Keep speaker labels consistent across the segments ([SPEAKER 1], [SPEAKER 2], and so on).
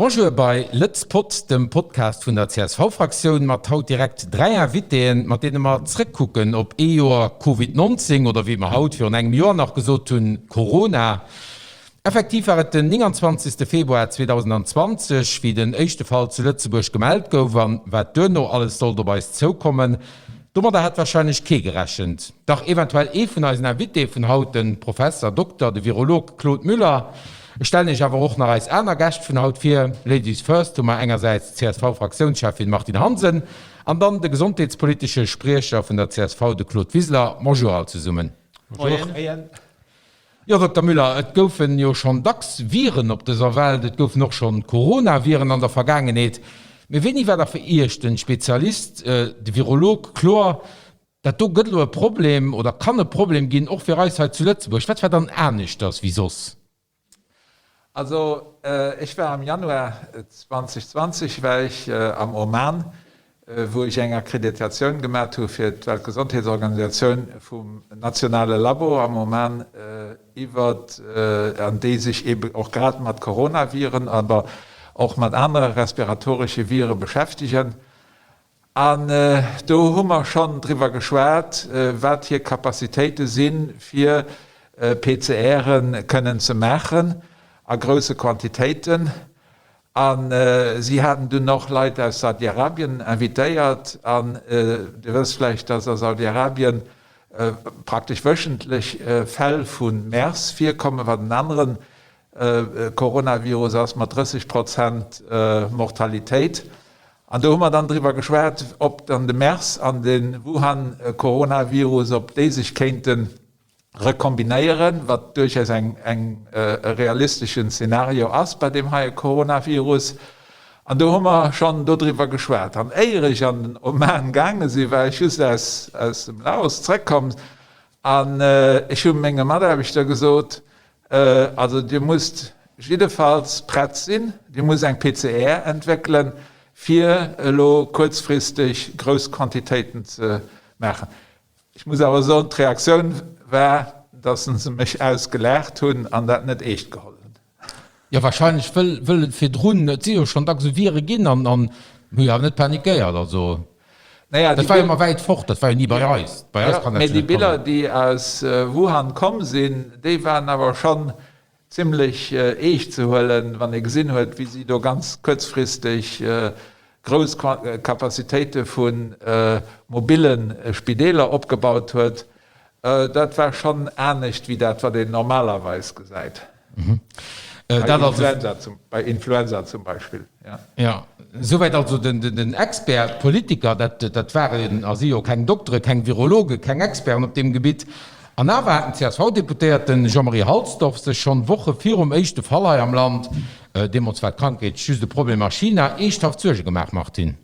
[SPEAKER 1] Bonjour bei Lëtz Pod, dem Podcast vun der CSV-Fraktioun, mat haut direkt 3 Invitéen, mat deene mer zréckkucken op ee Joer Covid 19 oder wéi mer haut virun engem Joer nach gesot hunn, Corona. Effektiv war et den 29. Februar 2020, wéi den éischte Fall zu Lëtzebuerg gemellt gouf an wat duerno alles sollt op eis zoukommen, domadder hat warscheinlech kee gerechent. Dach eventuell ee vun eisen Invitéë vun haut, de Professer Dokter, de Virolog Claude Müller. Ech stellen Iech awer och nach eis aner Gäscht vun haut vir. Ladies first hu mer engersäits d'CSV-Fraktiounscheffin Martine Hansen an dann de gesondheetspolitesche Spriecher vun der csv, de Claude Wiseler. Bonjour all zesummen.
[SPEAKER 2] Moien.
[SPEAKER 1] Jo, Dokter Müller, et goufen jo schonn dacks Viren op dëser Welt, et goufen och schonn Coronaviren an der Vergaangenheet. Mee wéini war da fir Iech, den Spezialist, de Virolog, kloer, dat do gëtt elo e Problem oder kann e Problem ginn, och fir eis hei zu Lëtzebuerg? Wat war dann aneschters wéi soss?
[SPEAKER 2] Also ech war am Januar 2020 war ech am Oman, wou ech eng Akkreditatioun gemat hu fir d'Weltgesondheetsorganisatioun vum nationale Labo am Oman iwwert, an déi sech eebe och grad mat Coronaviren, awer och mat anere respiratoresche Vire beschäftegen. An do hu mer schonn driwwer geschwat, wat hir Capacitéite sinn, fir PCRe kënnen ze maachen a grousse Quantitéiten. A si haten dunn och Leit aus Saudi-Arabien invitéiert. An Dir wësst vläicht, dass a Saudi-Arabien praktesch wöchentlech Fäll vu MERS virkommen, wat en anere Coronavirus ass mat 30 Prozent Mortalitéit. An do hu mer dann driwwer geschwat, ob dann de MERS an de Wuhan-Coronavirus, ob déi sech kéinte rekombinéieren, wat duerchaus eng e realisteschen Szenario ass bei deem heie Coronavirus. An do hu mer schonn dodriwwer geschwat. An éier ech an den Oman gaange sinn, war ech just aus dem Laos zréckkomm an ech hu menge Mataarbechter gesot, Also Dir musst jiddefalls prett sinn, Dir musst eng PCR entwéckelen, fir elo kuerzfristeg grouss Quantitéiten ze maachen. Ech muss awer soen, d'Reaktioun war, datt se mech ausgelaacht hunn an dat net eescht geholl hunn.
[SPEAKER 1] Jo, wahrscheinlech wëll, wëll et virdrun, et si jo schonn dacks esou Vire ginn an, an hu jo awer net panikéiert. Also,
[SPEAKER 2] Naja,
[SPEAKER 1] dat war jo ëmmer wäit fort, dat war jo ni bei eis. Bei eis kann dat
[SPEAKER 2] jo
[SPEAKER 1] net
[SPEAKER 2] kommen. Mee déi Biller, déi aus Wuhan komm sinn, déi waren awer schonn zimlech eescht ze huelen, wann ee gesinn huet, wéi si do ganz kuerzfristeg grouss Capacitéite vu mobille Spideeler opgebaut huet. Dat war schonn anescht wéi dat, wat een normalerweis gesäit. Bei Influenza zum Beispill.
[SPEAKER 1] Jo, souwäit also den Expert. D'Politiker, dat waren a si jo keng Doktere, keng Virologen, keng Experten op deem Gebitt. An awer hat den CSV-Deputéierten Jean-Marie Halsdorf sech schonn Woche virum éischte Fall hei am Land, deemools war d'Krankheet just e Problem a China, eeschthaft Suerge gemaach, Martine.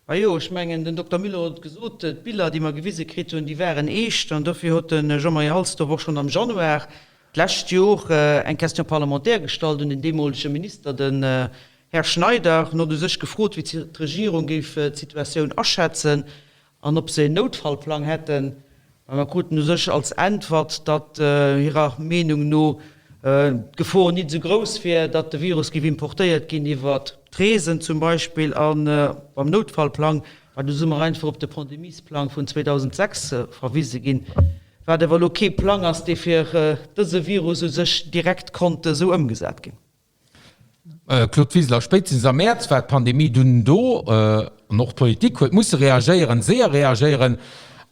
[SPEAKER 3] Majo, ech mengen, den Dokter Müller huet et gesot, d'Biller, déi mer gewise kritt hunn, déi waren eescht. An dofir huet de Jean-Marie Halsdorf och schonn am Januar d'lescht Jor eng Question parlementaire gestallt un den deemolege Minister, den Här Schneider, en huet u sech gefrot, wéi d'Regierung géif d'Situatioun aschätzen an ob se en Noutfallplang hätten. Mä mer kruten u sech als Äntwert, datt hirer Meenung no d'Gefor nit esou grouss wier, datt de Virus géif importéiert ginn iwwer d'Reesen zum Beispill. A beim Noutfallplang, well do si mer einfach op de Pandemiesplang vun 2006 verwise ginn, wat awer elo kee Plang ass, dee fir dëse Virus u sech direkt konnt esou ëmgesat ginn.
[SPEAKER 1] Claude Wiseler, Spéitstens am Mäerz war d'Pandemie dunn do an och d'Politik huet musse reagéieren, séier reagéieren.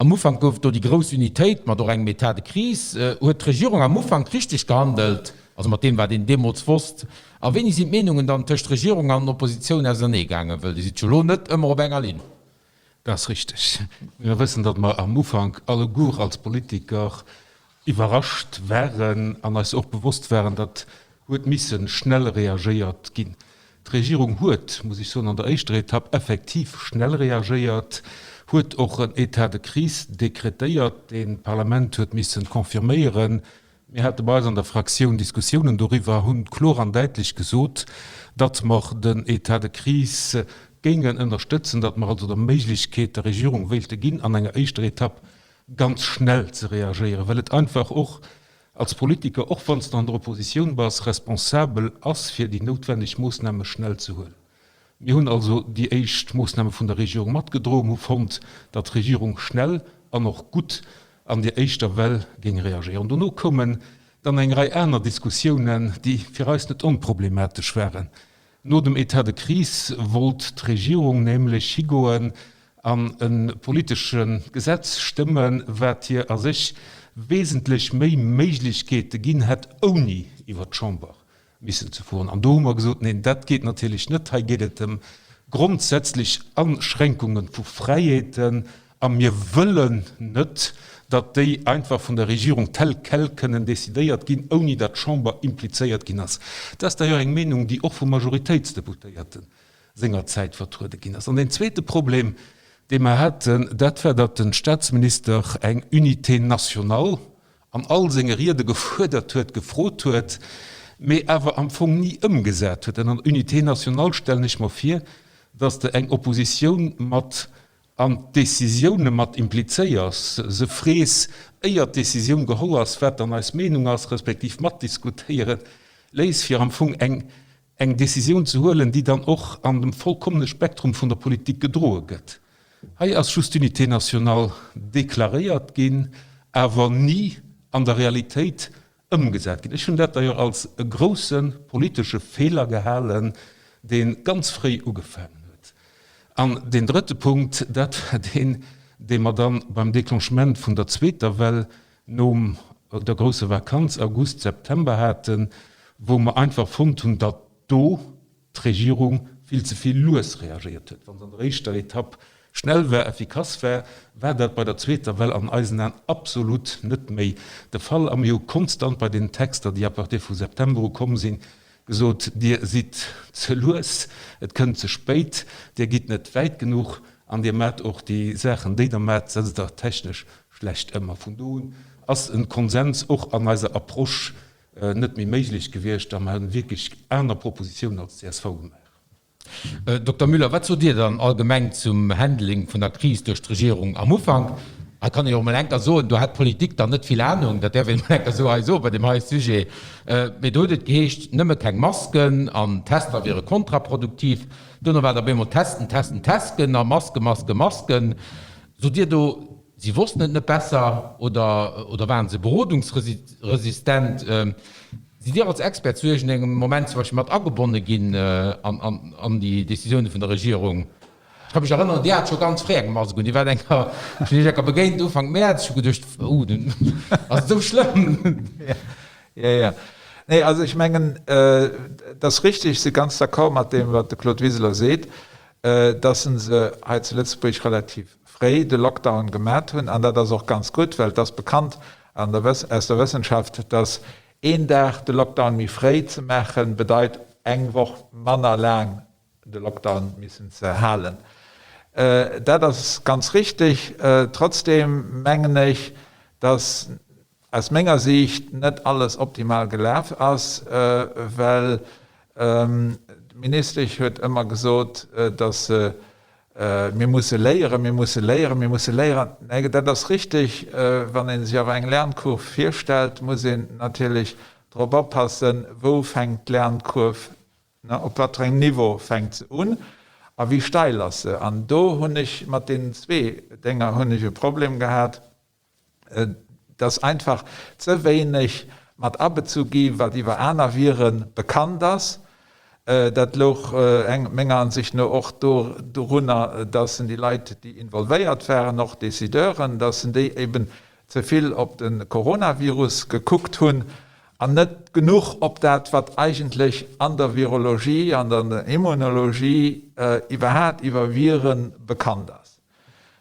[SPEAKER 1] Am Ufank gouf et do déi grouss Unitéit mat och engem État de crise. Huet d'Regierung am Ufank richteg gehandelt, also mat deem wat een deemools wosst? A wéini sinn d'Meenungen dann tëscht Regierung an Oppositioun ausernee gaangen? Wëll Dir sidd jo elo net ëmmer op enger Linn.
[SPEAKER 4] Dat ass richteg. Mir wëssen, datt mer am Ufank alleguer als Politiker iwwerrascht waren an eis och bewosst waren, datt huet misse schnell reagéiert ginn. D'Regierung huet, muss ech soen, an der éischter Etapp effektiv schnell reagéiert, huet och en État de crise dekretéiert, deen d'Parlament huet missen confirméieren. Mir hate bei eis an der Fraktioun Diskussiounen doriwwer, hunn kloer an däitlech gesot, datt mer den État de crise géingen ënnerstëtzen, datt mer also der Méiglechkeet der Regierung wéilte ginn, an enger éischter Etapp ganz schnell ze reagéieren, well et einfach och. als Politiker, och wann s de an der Oppositioun bass, responsabel ass, fir déi noutwenneg Moossname schnell ze huelen. Mir hunn also déi éischt Moossname vun der Regierung matgedroen, hu fonnt, datt d'Regierung schnell an och gutt an där éischter Well géing reagéieren. Dono koumen dann eng Rei aner Diskussiounen, déi fir eis net onproblematesch waren. No dem État de crise wollt d'Regierung nämlech higoen an e politesche Gesetz stëmmen, wat hir a sech wesentlech méi Méiglechkeete ginn hätt, ouni iwwert d'Chamber missen ze fueren. An do hu mer gesot, Neen, dat geet natierlech net. Hei geet et ëm grondsätzlech Aschränkunge vu Fräiheeten a mir wëllen net, datt déi einfach vun der Regierung tel quel kënnen decidéiert ginn, ouni datt d'Chamber implizéiert ginn ass. Dat ass d'ailleurs eng Meenung, déi och vu Majoritéitsdeputéierte sengerzäit vertruede ginn ass. An deen zweete Problem, dee mer haten, dat war, datt de Statsminister eng Unité nationale an all senge Riede gefuerdert huet, gefrot huet, mee awer am Fong ni ëmgesat huet. An an der Unité nationale stellen ech mer vir, datt s de eng Oppositioun mat an d'Décisioune mat implizéiers, se frees, éier d'Décisioun geholl ass, wat dann eis Meenung ass, respektiv matdiskutéiere léiss, fir am Fong eng eng Décisioun ze huelen, déi dann och an dem vollkommene Spektrum vun der Politik gedroe gëtt. Hei ass just d'Unité nationale deklaréiert ginn, awer ni an der Realitéit ëmgesat ginn. Ech hunn dat d'ailleurs als e grousse politesche Feeler gehalen, dee ganz fréi ugefaangen huet. An deen drëtte Punkt, dat war deen, dee mer dann beim Déclenchement vun der zweeter Well nom der grousser Vakanz, August, September, haten, wou mer einfach fonnt hunn, datt do d'Regierung vill ze vill lues reagéiert huet. Wa se an der éischter Etapp schnell war, effikass war, war dat bei der zweeter Well an eisen Aen absolut net méi de Fall. A mir hu konstant bei deenen Texter, déi à partir vu September u komm sinn, gesot, Dir sidd ze lues, et kënnt ze spéit, Dir gitt net wäit genuch an Dir maacht och déi Saachen, déi Der maacht, setzt Der technesch schlecht ëm. A vun do un ass e Konsens och an eiser Approche net méi méiglech gewiescht a mer hunn wierklech aner Propositiounen als csv gemaach.
[SPEAKER 1] Dokter Müller, wat sot Dir dann allgemeng zum Handling vun der Kris duerch d'Regierung am Ufank? Hei kann ee jo emol enker soen, do hat d'Politik dann net vill Anung, dat däerf een emol enker esou hei soen bei deem hei Sujet. Mee do huet et geheescht, nëmme keng Masken an Tester wiere kontraproduktiv. Duerno war et op eemol testen, testen, tesken a Maske, Maske, Masken. Sot Dir do, si wossten et net besser oder oder waren se berodungsresistent? Sidd Dir als Expert zu iergendengem Moment zum Beispill mat agebonne ginn an déi Decisioune vun der Regierung? Ech ka mech erënneren, Dir hat scho ganz fréi eng Mask un. Dir waart eng Kéier, ech hunn Iech eng Kéier begéint Ufank Mäerz, ech hu geduecht, oh, ass et esou schlëmm?
[SPEAKER 2] Jo, jo. Nee, also ech mengen, et ass richtig, ech si ganz d'accord mat deem, wat de Claude Wiseler seet, dass se hei zu Lëtzebuerg relativ fréi de Lockdown gemat hunn. An dat ass och ganz gutt, well et ass bekannt an der aus der Wëssenschaft, dass een Dag de Lockdown méi fréi ze maachen, bedeit eng Woch manner laang de Lockdown missen ze halen. Dat ass ganz richtig. Trotzdem mengen ech, dass aus menger Siicht net alles optimal gelaf ass, well d'Ministesch huet ëmmer gesot, dass se, mir musse léieren, mir musse léieren, mir musse léieren. Dat ass richtig. Wann ee sech awer eng Lernkurv virstellt, muss een natierlech drop oppassen, wou fänkt d'Lernkurv, op wat fir engem Niveau fänkt se un a wéi steil ass se. An do hunn ech mat deenen zwee Dénger hunn ech e Problem gehat. dass einfach ze wéineg mat abezu gi wat iwwer aner Vire bekannt ass. Dat louch menger Ansicht no och dorunner, dass déi Leit, déi involvéiert waren, och Décideuren, dass déi eben ze vill op de Coronavirus gekuckt hunn an net genuch op dat, wat eigentlech an der Virologie, an der Immunologie iwwerhaat iwwer Vire bekannt ass.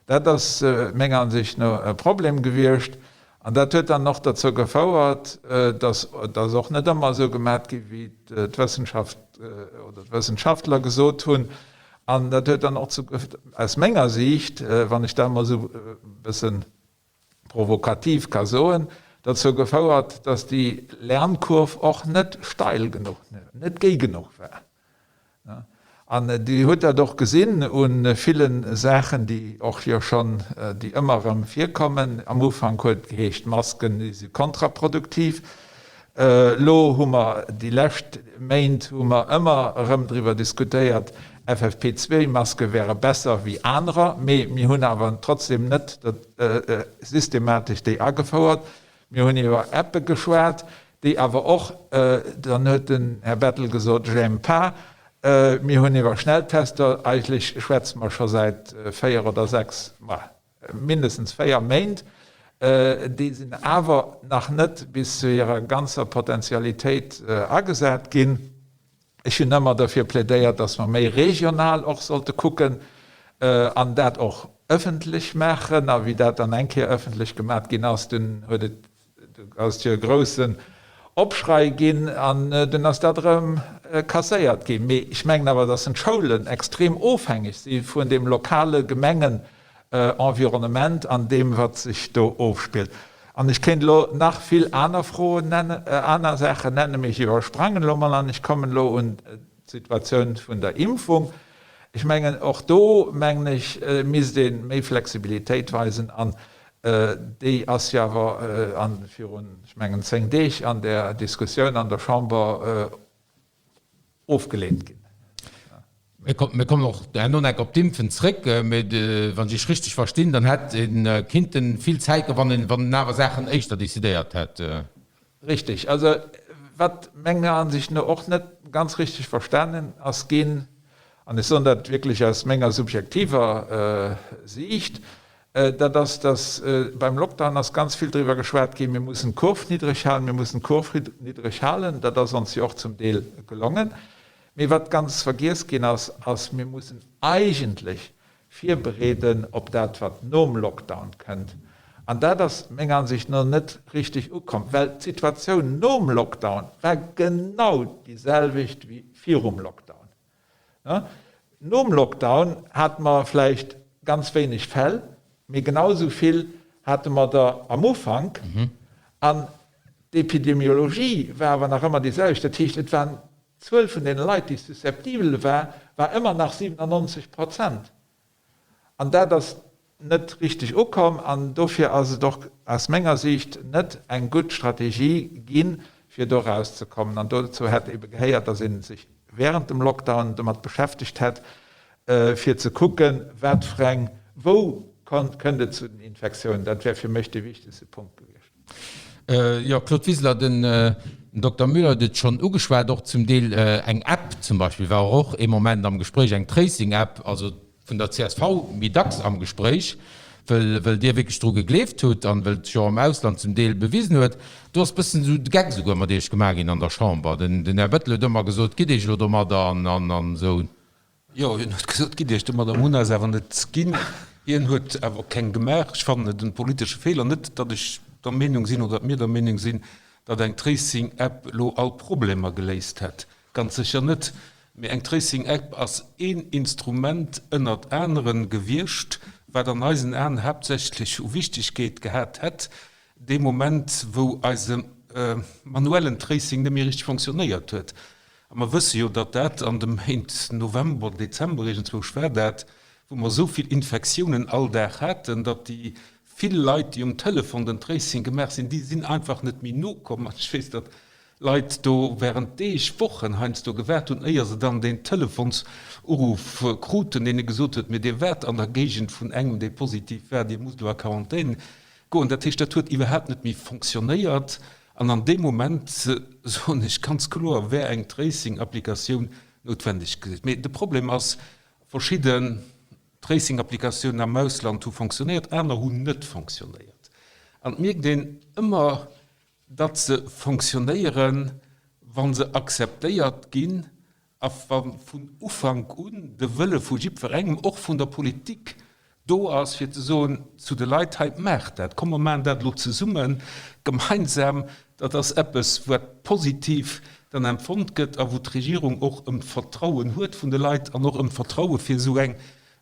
[SPEAKER 2] Dat ass menger Ansicht no e Problem gewiescht an dat huet dann och derzou gefouert, dass dass och net ëmmer esou gemat gi wéi d'Wëssenschaft oder d'Wëssenschaftler gesot hunn. An dat huet dann och zu, aus menger Siicht, wann ech dat emol esou e bësse provokativ ka soen, derzou gefouert, dass déi Lernkurv och net steil genuch, net géi genuch war. An Dir hutt dat och gesinn u ville Saachen, déi och jo schonn, déi ëmmer erëm virkommen. Am Ufank huet et geheescht, Masken, déi si kontraproduktiv. Elo hu mer déi lescht Méint hu mer ëmmer erëm driwwer diskutéiert, FFP2-Maske wäre besser wéi anerer, mee mir hunn awer trotzdem net systematesch déi agefouert. Mir hunn iwwer Appe geschwat, déi awer och, dann huet den Här Bettel gesot, j'aime pas. Mir hunn iwwer Schnelltester, eigentlech schwätze mer scho säit véier oder sechs, ma mindestens véier Méint, déi sinn awer nach net bis zu hirer ganzer Potentialitéit agesat ginn. Ech hunn ëmmer derfir plädéiert, dass mer méi regional och sollte kucken an dat och ëffentlech maachen. A wéi dat dann eng Kéier ëffentlech gemat ginn ass, dunn huet et, du ass et jo e groussen Opschrei ginn an dunn ass dat erëm kasséiert ginn. Mee ech mengen awer, dass d'Schoulen extrem ofhängeg si vun deem lokale Gemengen, Environnement an deem, wat sech do ofspillt. An ech kéint elo nach vill aner Froen nennen, aner Saachen nennen, mee ech iwwersprangen elo mol an ech kommen elo un d'Situatioun vun der Impfung. Ech mengen, och do, mengen ech, misst ee méi Flexibilitéit weisen an déi ass jo awer virun, ech mengen, zéng Deeg an der Diskussioun an der Chamber ofgeleent ginn.
[SPEAKER 1] Mir kommen och herno nach op d'Impfen zréck, mee wann ech Iech richteg verstinn, dann hätt ee kinnten vill Zäit gewannen, wann en awer Saachen éischter decidéiert hätt.
[SPEAKER 2] Richtig. Also wat menger Ansicht no och net ganz richtig verstanen ass ginn, an ech soen dat wierklech aus menger subjektiver Siicht, Dat ass, dass beim Lockdown ass ganz vill driwwer geschwat ginn, mir mussen d'Kurv niddreg halen, mir mussen d'Kurv niddreg halen. Dat ass ons jo och zum Deel gelongen. Mee wat ganz vergiess ginn ass, ass, mir mussen eigentlech virbereeden op dat, wat nom Lockdown kënnt. An dat ass menger Ansicht no net richtig ukomm, well d'Situatioun nom Lockdown war genau déi selwecht wéi virum Lockdown. Nom Lockdown hate mer vläicht ganz wéineg Fäll, mee genau esou vill hate mer der am Ufank. An d'Epidemiologie war awer nach ëmmer déi selwecht. Dat heescht, et waren d'Zuel vun deene Leit, déi susceptibel war, war ëmmer nach 97 Prozent. An dat ass net richteg ukomm an dofir ass et och aus menger Siicht net eng gutt Strategie ginn, fir do erauszekommen. An dozou hätt ebe gehéiert, datt ee sech während dem Lockdown domat beschäftegt hätt, fir ze kucken, wat fir eng, wou kënnt et zu den Infektiounen. Dat wär fir mech dee wichtegste Punkt gewiescht.
[SPEAKER 1] Jo, Claude Wiseler, den Dokter Müller huet et schonn ugeschwat, och zum Deel eng App zum Beispill war och ee Moment am Gespréich, eng Tracing-App, also vun der csv méi dacks am Gespréich, wëll wëll Dir wierklech dru gegleeft hutt an wëll et sech och am Ausland zum Deel bewisen huet. Do ass bëssen esou de Geck esouguer mat Iech gemaach ginn an der Chamber. Den den Här Bettel huet ëmmer gesot, gitt Iech elo domadder an an an esou.
[SPEAKER 4] Jo, hien huet gesot, gitt Iech domadder. Mir hunn eis awer net ginn. Hien huet awer och keng gemaach. Ech fannen et en politesche Feeler. Net datt ech der Meenung sinn oder datt mir der Meenung sinn, datt eng Tracing-App elo all Problemer geléist hätt. Ganz sécher net. Mee eng Tracing App ass een Instrument ënnert anere gewiescht, wat an eisen Aen haaptsächlech u Wichtigkeet gehat hätt, dee Moment, wou eise manuellen Tracing net méi richteg fonctionnéiert huet. A mer wësse jo, datt dat an de Méint November, Dezember iergendzwousch war dat, wou mer esou vill Infektiounen all Dag haten, datt déi vill Leit, déi um Telefon den Tracing gemaach sinn, déi sinn einfach net méi nokomm. An ech weess, datt Leit do während Deeg, Wochen heiansdo gewaart hunn, éier se dann deen Telefonsuruff kruten, deen e gesot huet, Mee Dir waart an der Géigend vun engem, dee positiv war, Dir musst elo a Quarantän goen. Dat heescht, dat huet iwwerhaapt net méi fonctionnéiert. An an deem Moment, soen ech ganz kloer, wär eng Tracing-Applikatioun noutwendeg gewiescht. Mee de Problem ass, verschidde Tracing-Applikatiounen am Ausland hu fonctionnéiert, aner hunn net fonctionnéiert. An et mierkt een ëmmer, datt se fonctionnéieren, wa se akzeptéiert ginn a wa vun Ufank un de Wëlle vu jiddwerengem, och vun der Politik, do ass, fir ze soen zu de Leit, Hei, maacht dat, komm mer maachen dat elo zesumme gemeinsam. Dat ass eppes, wat positiv dann empfonnt gëtt a wou d'Regierung och ëm d'Vertrauen huet vun de Leit an och ëm d'Vertraue fir esou eng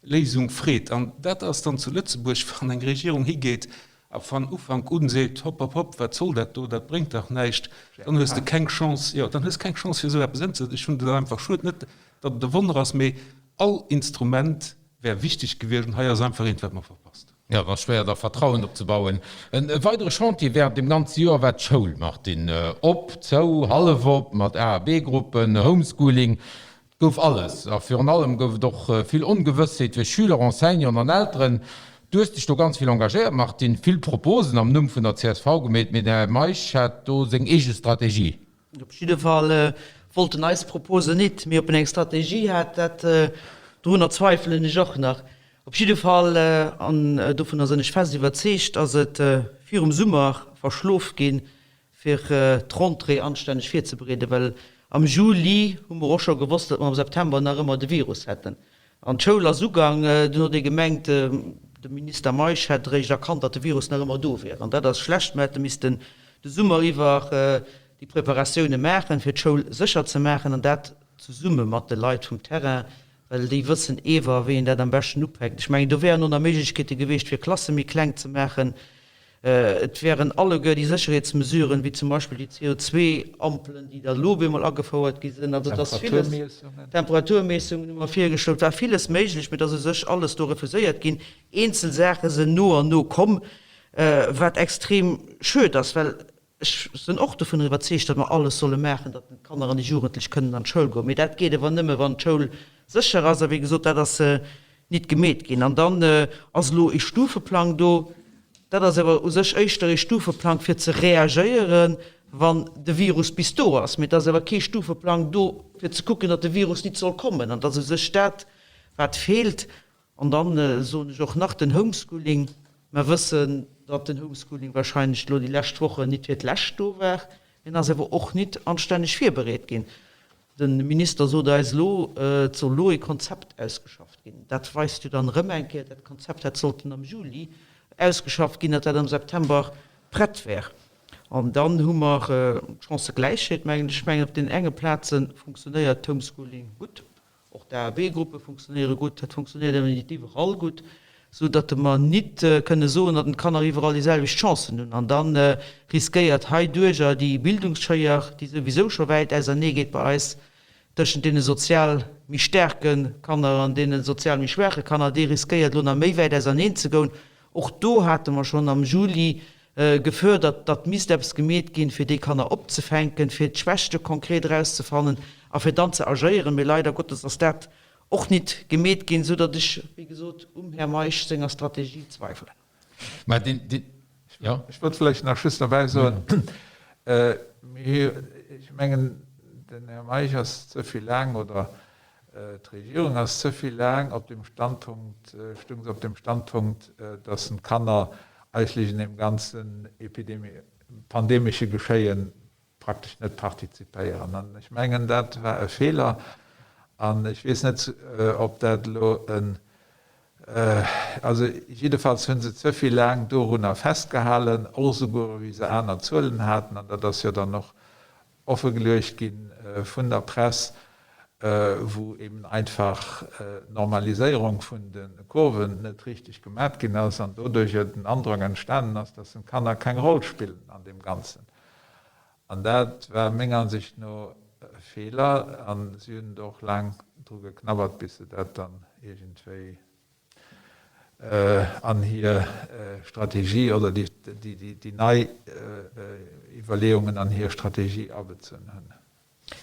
[SPEAKER 4] Léisung freet. An dat ass dann zu Lëtzebuerg, wann eng Regierung higeet. A van Ufank un seet, hopp, hopp, hopp, wat soll dat do, dat bréngt dach näischt, dann hues de keng Chance, jo, dann hues keng Chance fir esou eppes ëmzesetzen. Ech hunn dat einfach schued, net datt et e Wonner ass, mee all Instrument wär wichteg gewiescht an hei ass einfach eent, wat mer verpasst hunn.
[SPEAKER 1] Jo, et ass schwéier da Vertrauen opzebauen. E weidere Chantier während dem ganze Joer war d'Schoul, Martine. Op, zou, hallef op, mat A a B-Gruppen, Homeschooling, et gouf alles. A virun allem gouf et och vill Ongewëssheet fir Schüler, Enseignanten an Elteren. Du hues dech do ganz vill engagéiert, Martine, vill Proposen am Numm vun der csv gemeet, mee den Här Meisch hat do seng eege Strategie.
[SPEAKER 3] Op jidde Fall wollt en eis Proposen nit, mee ob en eng Strategie hat, dat, dorunner zweifelen ech och nach. Op jidde Fall, an dovunner sinn ech fest iwwerzeegt, ass et virum Summer verschlof ginn, fir d'Rentrée anstänneg virzebereeden, well am Juli hu mer och scho gewosst, datt mer am September nach ëmmer de Virus hätten. An d'Schoul ass ugang. Dunn huet ee gemengt, de Minister Meisch hätt eréischt erkannt, datt de Virus nach ëmmer do wier. An dat ass schlecht. Mer hätte missten de Summer iwwer déi Preparatioune maachen, fir d'Schoul sécher ze maachen, an dat zesumme mat de Leit vum Terrain, well déi wëssen ewer, wéi een dat am beschten upäkt. Ech mengen, do wären och nach Méiglechkeete gewiescht, fir Klasse méi kleng ze maachen. Et wären alleguer déi Sécherheetsmesuren, wéi zum Beispill déi CO2-Ampelen, déi da elo op eemol agefouert gi sinn, also et ass villes, Temperaturmiessungen hu mer virgeschloen, et war villes méiglech, mee et ass u sech alles do refuséiert ginn. Eenzel Saache sinn no an no komm, wat extrem schued ass, well ech sinn och dovun iwwerzeegt, datt mer alles solle maachen, datt d'Kanner an déi Jugendlech kënnen an d'Schoul goen. Mee dat geet awer nëmme wann d'Schoul sécher ass. A wéi gesot, dat ass nit gemeet ginn. An dann ass elo ee Stufeplang do. Dat ass awer u sech éischter ee Stufeplang fir ze reagéieren, wann de Virus bis do ass. Mee et ass awer kee Stufeplang do fir ze kucken, datt de Virus nit soll kommen. An dat ass u sech dat, wat feelt. An dann soen ech och nach, den Homeschooling, mer wëssen, datt den Homeschooling wahrscheinlech elo déi lescht Wochen nit fir d'lescht do war. En ass awer och nit anstänneg virbereet ginn. De Minister sot eis elo, et soll elo ee Konzept ausgeschafft ginn. Dat weist jo dann erëm eng Kéier, dat Konzept hätt sollten am Juli ausgeschafft ginn, datt dat am September prett wär. An dann hu mer d'Chancëgläichheet, mengen ech. Ech mengen, op deenen enge Plaze funktionéiert d'Homeschooling gutt, Och d'A a B-Gruppe funktionéiere gutt. Dat funktionéiert awer nit iwwerall gutt, sou datt mer nit kënne soen, datt d'Kanner iwwerall déi selwecht Chancen hunn. An da riskéiert heiduerjer déi Bildungsschéier, déi souwisou scho wäit ausernee geet bei eis, tëschent deene sozial méi staarke Kanner an deene sozial méi schwaache Kanner, déi riskéiert elo nach méi wäit auserneen ze goun. Och do hate mer schonn am Juli gefuerdert, datt misst eppes gemeet ginn, fir déi Kanner opzefänken, fir d'Schwächte konkret erauszefannen a fir dann ze agéieren. Mee leider Gottes ass dat och nit gemeet ginn, esou datt ech, wéi gesot, um Här Meisch senger Strategie zweifelen.
[SPEAKER 2] Mä deen, deen, jo. Ech wollt vläicht nach just derbäi soen, ech mengen, den Här Meisch ass ze vill laang oder D'Regierung ass ze vill laang op dem Standpunkt, stung se op dem Standpunkt, dass den d'Kanner eigentlech un deem ganzen pandemesche Geschéie praktesch net partizipéieren. An ech mengen, dat war e Feeler. An ech weess net, ob dat elo en, also jiddefalls hu se ze vill laang dorunner festgehalen, och esouguer wéi se aner Zuelen haten. An dat ass jo dann och offegeluecht gi vun der Press, wou eben einfach d'Normaliséierung vun de Kurven net richteg gemat ginn ass an doduercher den Androck entstanen ass, dass den Kanner keng Roll spillen an deem Ganzen. An dat war menger Ansicht no e Feeler a si hunn do och laang dru geknabbert, bis se dat dann iergendwéi an hir Strategie oder déi nei Iwwerleeungen an hir Strategie abezunn hunn.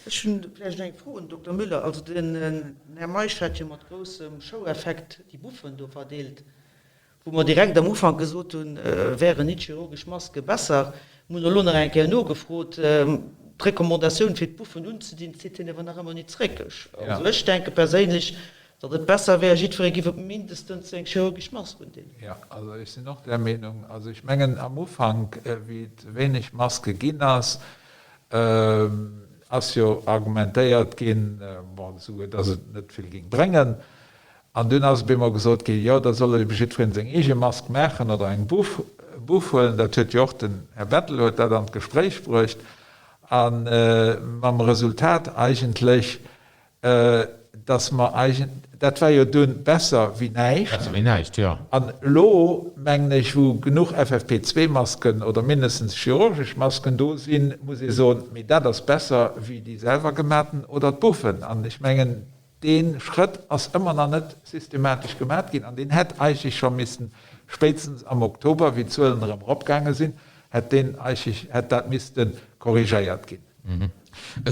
[SPEAKER 3] Ech hunn vläicht eng Fro un den Dokter Müller. Also den Här Meisch hat jo mat groussem Show-Effekt déi Buffen do verdeelt, wou mer direkt am Ufank gesot hunn, wären nit chirurgesch Maske besser. Mir hunn elo nach eng Kéier nogefrot. D'Recommandatioun fir d'Buffen unzedinn, zitt hien awer nach ëmmer nit zréck. Also ech denke perséinlech, Datt et besser wär, jiddweree giff op mindestens eng chirurgesch Mask undinn.
[SPEAKER 2] Jo, also ech sinn och där Meenung. Also ech mengen am Ufank, wéi et wéineg Maske ginn ass, ass jo argumentéiert ginn, bon, esouguer datt et net vill géing bréngen. An dunn ass op eemol gesot ginn, jo, da soll ebe jiddweree seng eege Mask maachen oder eng Buff huelen. Dat huet jo och den Här Bettel huet dat an d'Gespréich bruecht. A mam Resultat eigentlech, Dass mer eigen, dat war jo dunn besser wéi näischt.
[SPEAKER 1] Besser wéi näischt, jo.
[SPEAKER 2] An elo, mengen ech, wou genuch FFP2-Masken oder mindestens chirurgesch Masken do sinn, muss ee soen, mee dat ass besser wéi déi selwer gematen oder d'Buffen. An ech mengen, dee Schrëtt ass ëmmer nach net systematesch gemat ginn an deen hätt eigentlech scho missen spéitstens am Oktober, wéi d'Zuelen erëm eropgaange sinn, hätt deen eigentlech, hätt dat misste korrigéiert ginn.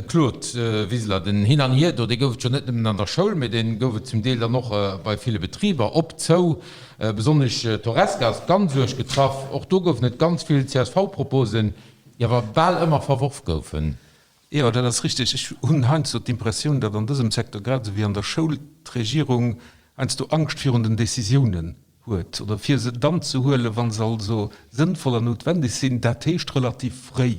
[SPEAKER 1] Claude Wiseler, Den Hin an Hier do, dee gouf et jo net nëmmen an der Schoul, mee dee gouf et zum Deel dann och bei ville Betriber, op, zou. Besonnesch d'Horesca ass ganz uerg getraff. Och do goufen et ganz vill CSV-Proposen, déi awer bal ëmmer verworf goufen.
[SPEAKER 4] Jo, dat ass richtig. Ech hunn heiansdo d'Impressioun, datt an dësem Secteur grad esou wéi an der Schoul d'Regierung heiansdo Angscht virun den Décisiounen huet oder fir se dann ze huelen, wa se also sënnvoll an noutwendeg sinn, dat heescht relativ fréi.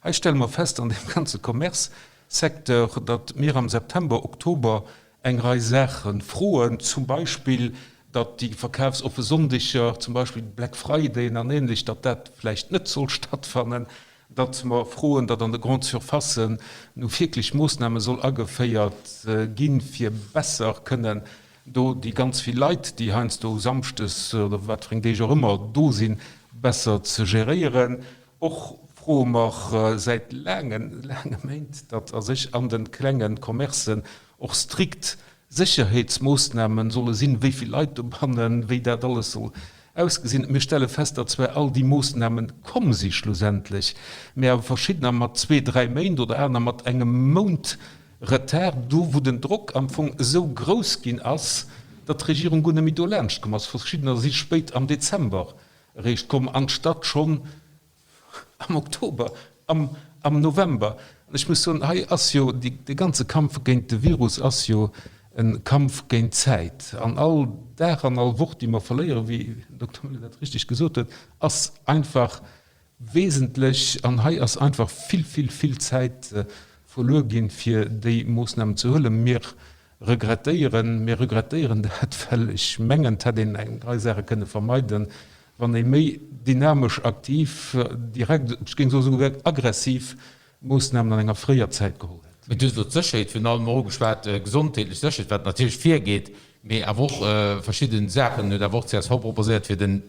[SPEAKER 4] Hei stelle mer fest an deem ganze Commerce-Secteur, datt mir am September, Oktober eng Rei Saache froen, zum Beispill, datt déi verkafsoffe Sonndeger, zum Beispill Black Fridayen an Ähnlech, datt dat vläicht net soll stattfannen, datt mer froen, datt an de Grandes Surfacen nu wierklech Moossname soll ageféiert ginn, fir besser kënnen do déi ganz vill Leit, déi heiansdo samschdes oder wat fir eng Deeg och ëmmer do sinn, besser ze geréieren. Och froe mer säit laangen, laange Méint, datt a sech an de klenge Commercen och strikt Sécherheetsmoossname solle sinn, wéi vill Leit dobannen, wéi dat alles soll ausgesinn. Mir stelle fest, datt zwar all déi Moossname komm si schlussendlech, mä awer verschiddener mat zwee, dräi Méint oder aner mat engem Mount Retard, do wou den Drock am Fong esou grouss ginn ass, datt d'Regierung guer net méi dolaanscht komm ass. Verschiddener si spéit am Dezember eréischt komm, anstatt schonn am Oktober, am November. An ech muss soen, hei ass jo dee ganze Kampf géint de Virus ass jo e Kampf géint d'Zäit. An all Dag an all Woch, déi mer verléieren, wéi den Dokter Müller dat richtig gesot huet, ass einfach wesentlech. An hei ass einfach vill, vill, vill Zäit verluer ginn, fir déi Moossnamen ze huelen. Mir Regrettéieren, mir regrettéieren dat, well ech mengen, et hätt een eng Rei Saache kënne vermeiden, wann ee méi dynamesch, aktiv, direkt, ech géing soen esouguer aggressiv Moossnamen an enger fréier Zäit geholl hätt.
[SPEAKER 1] Mee du hues elo d'Sécherheet virun allem och ugeschwat, gesondheetlech Sécherheet, wat natierlech virgeet, mee awer och verschidde Saachen huet awer och csv proposéiert, fir den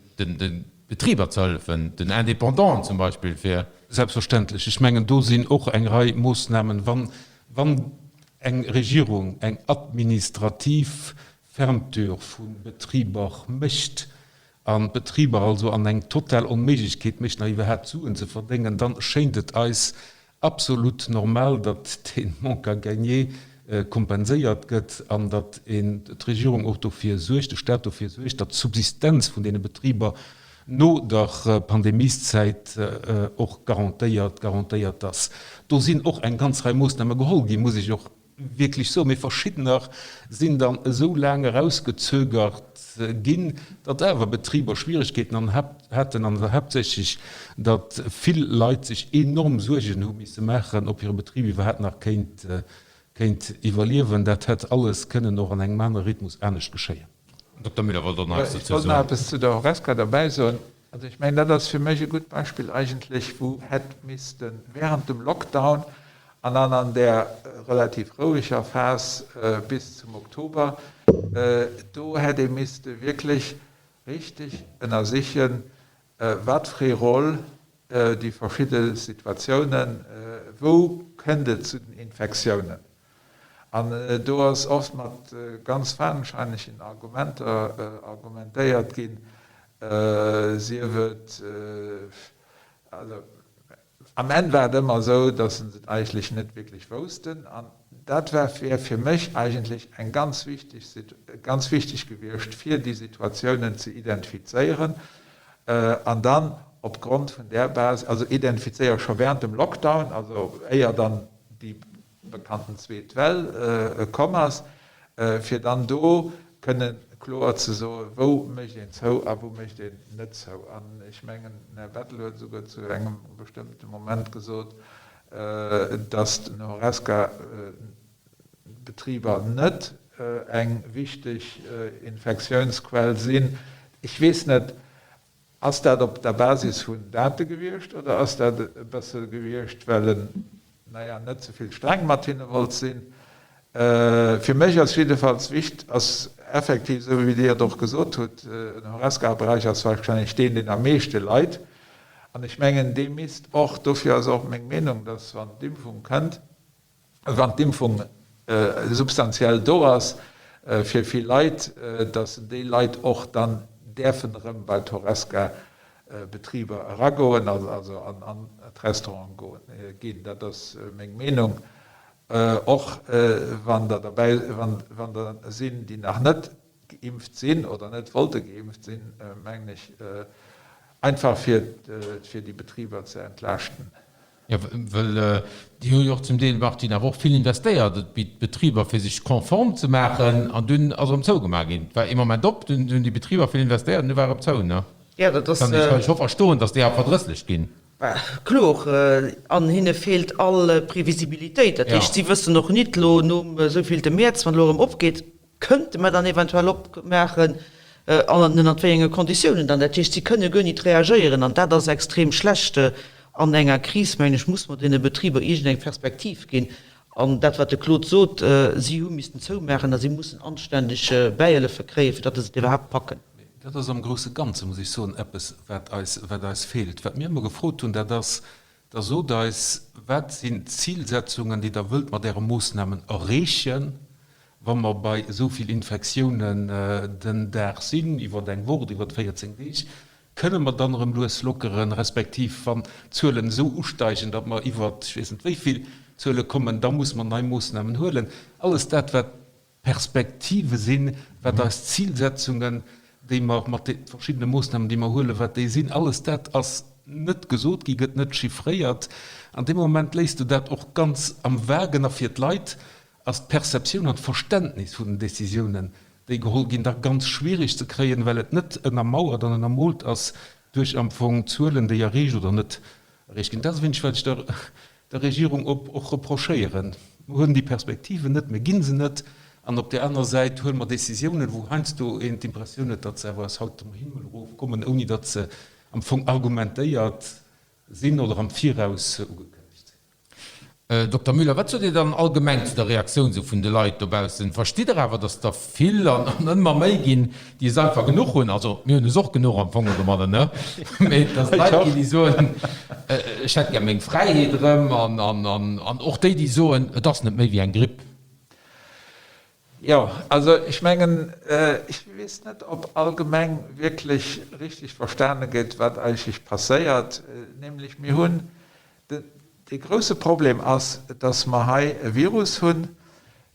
[SPEAKER 1] Betriber ze hëllefen, den Indépendanten zum Beispill, fir.
[SPEAKER 4] Selbstverständlech. Ech mengen, do sinn och eng Rei Moossnamen, wann, wann eng Regierung eng administrativ Fermeture vu Betriber mécht an d'Betriber also an eng total Onméiglechkeet mécht, nach iwwerhaapt Suen ze verdéngen, dann schéint et eis absolut normal, datt dee Manque à gagner kompenséiert gëtt an datt d'Regierung och dofir suergt, de Stat dofir suergt, datt d'Subsistenz vun deene Betriber no der Pandemieszäit och garantéiert garantéiert ass. Do sinn och eng ganz Rei Moossname geholl ginn, muss ech och wierklech soen, mee verschiddener sinn dann esou laang erausgezögert ginn, datt awer Betriber Schwierigkeeten an haten an haaptsächlech, datt vill Leit sech enorm Suergen hu misse maachen, ob hire Betrib iwwerhaapt nach kéint kéint iwwerliewen. Dat hätt alles kënnen och an engem anere Rhythmus anescht geschéien.
[SPEAKER 1] Dokter Müller wollt och nach eppes
[SPEAKER 2] dozou soen. Ech wollt nach eppes zu der Horesca derbäi soen. Also ech mengen, dat ass fir mech e gutt Beispill eigentlech, wou hätt misste während dem Lockdown an dann an där relativ roueger Phas bis zum Oktober, do hätt ee misste wierklech richteg ënnersichen, wat fir ee Roll déi verschidde Situatiounen, wou kënnt et zu den Infektiounen. An do ass oft mat ganz fadenscheinlechen Argumenter argumentéiert ginn, sief et, also am Enn war et ëmmer esou, datt se et eigentlech net wierklech woussten. An dat war, wär fir mech eigentlech eng ganz wichteg, ganz wichteg gewiescht, fir déi Situatiounen ze identifizéieren an dann opgrond vun där Base, also identifizéiere scho während dem Lockdown, also éier dann déi bekannten zweet Well komm ass, fir dann do kënne kloer ze soen, wou mécht een zou a wou mécht een net zou. An ech mengen, den Här Bettel huet esouguer zu engem bestëmmte Moment gesot, datt den Horesca-Betriber net eng wichteg Infektiounsquell sinn. Ech weess net, Ass dat op der Basis vun Date gewiescht oder ass dat e bësse gewiescht, well en, naja, net ze vill streng mat hinne wollt sinn? Fir mech ass jiddefalls wicht ass effektiv, esou wéi Dir et och gesot hutt, den Horesca-Beräich ass wahrscheinlech deen, deen am meeschte leit. An ech mengen, dee misst och, dofir ass och meng Meenung, dass wann d'Impfung kënnt, wann d'Impfung substantiell do ass fir vill Leit, dass déi Leit och dann däerfen erëm bei d'Horesca-Betriber eragoen, also an d'Restauranten goen ginn. Dat ass meng Meenung. Och wann der derbäi, wann der sinn, déi nach net geimpft sinn oder net wollte geimpft sinn, mengen ech, einfach fir fir déi Betriber ze entlaaschten.
[SPEAKER 1] Jo, well déi hu jo och zum Deel, Martine, awer och vill investéiert, d'Betriber, fir sech konform ze maachen, an dunn ass erëm zougemaach ginn. Et war ee Moment op, dunn hunn déi Betriber vill investéiert an du war erëm zou, ne?
[SPEAKER 3] Jo, dat ass.
[SPEAKER 1] Kann ech scho verstoen, datt déi awer verdrësslech ginn.
[SPEAKER 3] Kloer, an hinne feelt all Previsibilitéit. Dat heescht, si wëssen och nit elo nom esouvillte Mäerz, wann elo erëm opgeet, kënnte mer dann eventuell opmaachen an ënnert wéi enge Konditiounen dann. Dat heescht, si kënne guer nit reagéieren an dat ass extrem schlecht. An enger Kris, mengen ech, muss mer deene Betriber iergendeng Perspektiv ginn. An dat, wat de Claude sot, si hu missten zoumaachen a si mussen anständeg Bäihëllefe kréien, fir datt se et iwwerhaapt packen.
[SPEAKER 4] Mee dat ass am grousse Ganze, muss ech soen, eppes, wat eis, wat eis feelt. Wat mir ëmmer gefrot hunn, dat ass, Da sot eis, wat sinn d'Zilsetzungen, déi Der wëllt mat Äre Moossnamen erreechen, wa mer bei esou vill Infektiounen den Dag sinn, iwwer eng Woch oder iwwer 14 Deeg? Kënne mer dann erëm lues lockeren, respektiv wann d'Zuelen esou usteigen, datt mer iwwer ech weess net wéi vill Zuele kommen, da musse mer nei Moossnamen huelen. Alles dat, wat Perspektive sinn, wat eis Zilsetzungen, déi mer mat de verschiddene Moossnamen, déi mer huelen, wat déi sinn, alles dat ass net gesot gi, gëtt net chiffréiert. An deem Moment léisst du dat och ganz am Vagen a fir d'Leit ass d'Perceptioun an d'Verständnis vun den Décisiounen, déi geholl ginn, da ganz schwierig ze kréien, well et net ënnermauert an ënnermoolt ass duerch am Fong Zuelen, déi erreecht oder net erreecht ginn. Dat ass e wéineg, wat ech der der Regierung op och reprochéieren. Mer hunn déi Perspektiven net, mir gi se net. An op där anerer Säit huele mer Décisiounen, wou heiansdo een d'Impressioun huet, datt se awer aus hautem Himmel erofkommen, ouni datt se am Fong argumentéiert sinn oder am Viraus ugekënnegt sinn.
[SPEAKER 1] Dokter Müller, wat sot Dir dann allgemeng zu der Reaktioun sou vun de Leit dobaussen? Verstitt Der awer, datt der vill an ëmmer méi ginn, déi es einfach genuch hunn? Also mir hunn es och genuch am Fong domadder, ne? Mee datt et Leit ginn, déi soen, ech hätt gär meng Fräiheet erëm an och déi, déi soen, et ass net méi wéi eng Gripp.
[SPEAKER 2] Jo, also ech mengen, ech weess net, ob allgemeng wierklech richtig verstane gëtt, wat eigentlech passéiert. Nämlech mir hunn, dee grouse Problem ass, dass mer hei e Virus hunn,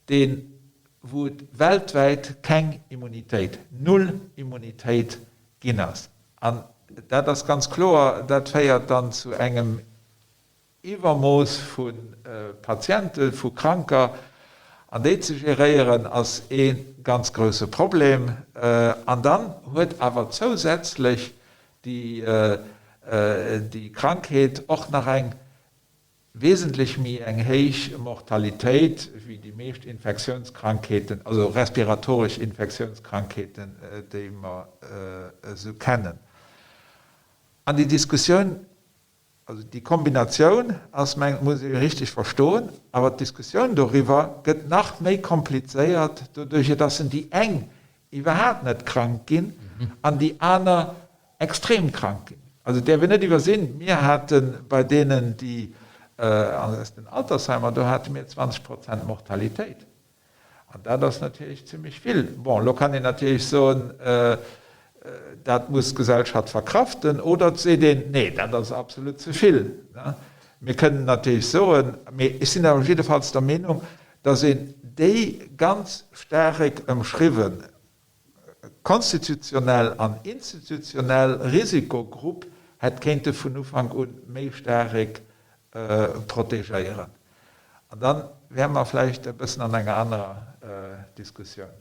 [SPEAKER 2] deen, wou et weltwäit keng Immunitéit, null Immunitéit ginn ass. An dat ass ganz kloer, dat féiert dann zu engem Iwwermooss vu Patienten, vu Kranker, an déi ze geréieren ass ee ganz grousse Problem. An dann huet awer zousätzlech déi Krankheet och nach eng wesentlech méi eng héich Mortalitéit wéi déi meescht Infektiounskrankheeten, also respiratoresch Infektiounskrankheeten, déi mer esou kennen. An déi Diskussioun Also déi Kombinatioun ass, mengt, muss ee richteg verstoen, awer d'Diskussioun doriwwer gëtt nach méi komplizéiert doduerjer, dass en déi eng iwwerhaapt net krank ginn an déi aner extrem krank ginn. Also et däerf een net iwwersinn, mir hate bei deenen, déi aus den Altersheimer, do hate mir 20 Prozent Mortalitéit. An dat ass natierlech zimlech vill. Bon, elo kann een natierlech soen, dat muss d'Gesellschaft verkraften, oder et seet een, nee, dat ass absolut ze vill. Mir kënnen natierlech soen, mee ech sinn awer jiddefalls der Meenung, datt een déi ganz staarek ëmschriwwen konstitutionell an institutionell Risikogrupp hätt kéinte vun Ufank un méi staarek protegéieren. An da wäre mer vläicht e bëssen an enger anerer Diskussioun.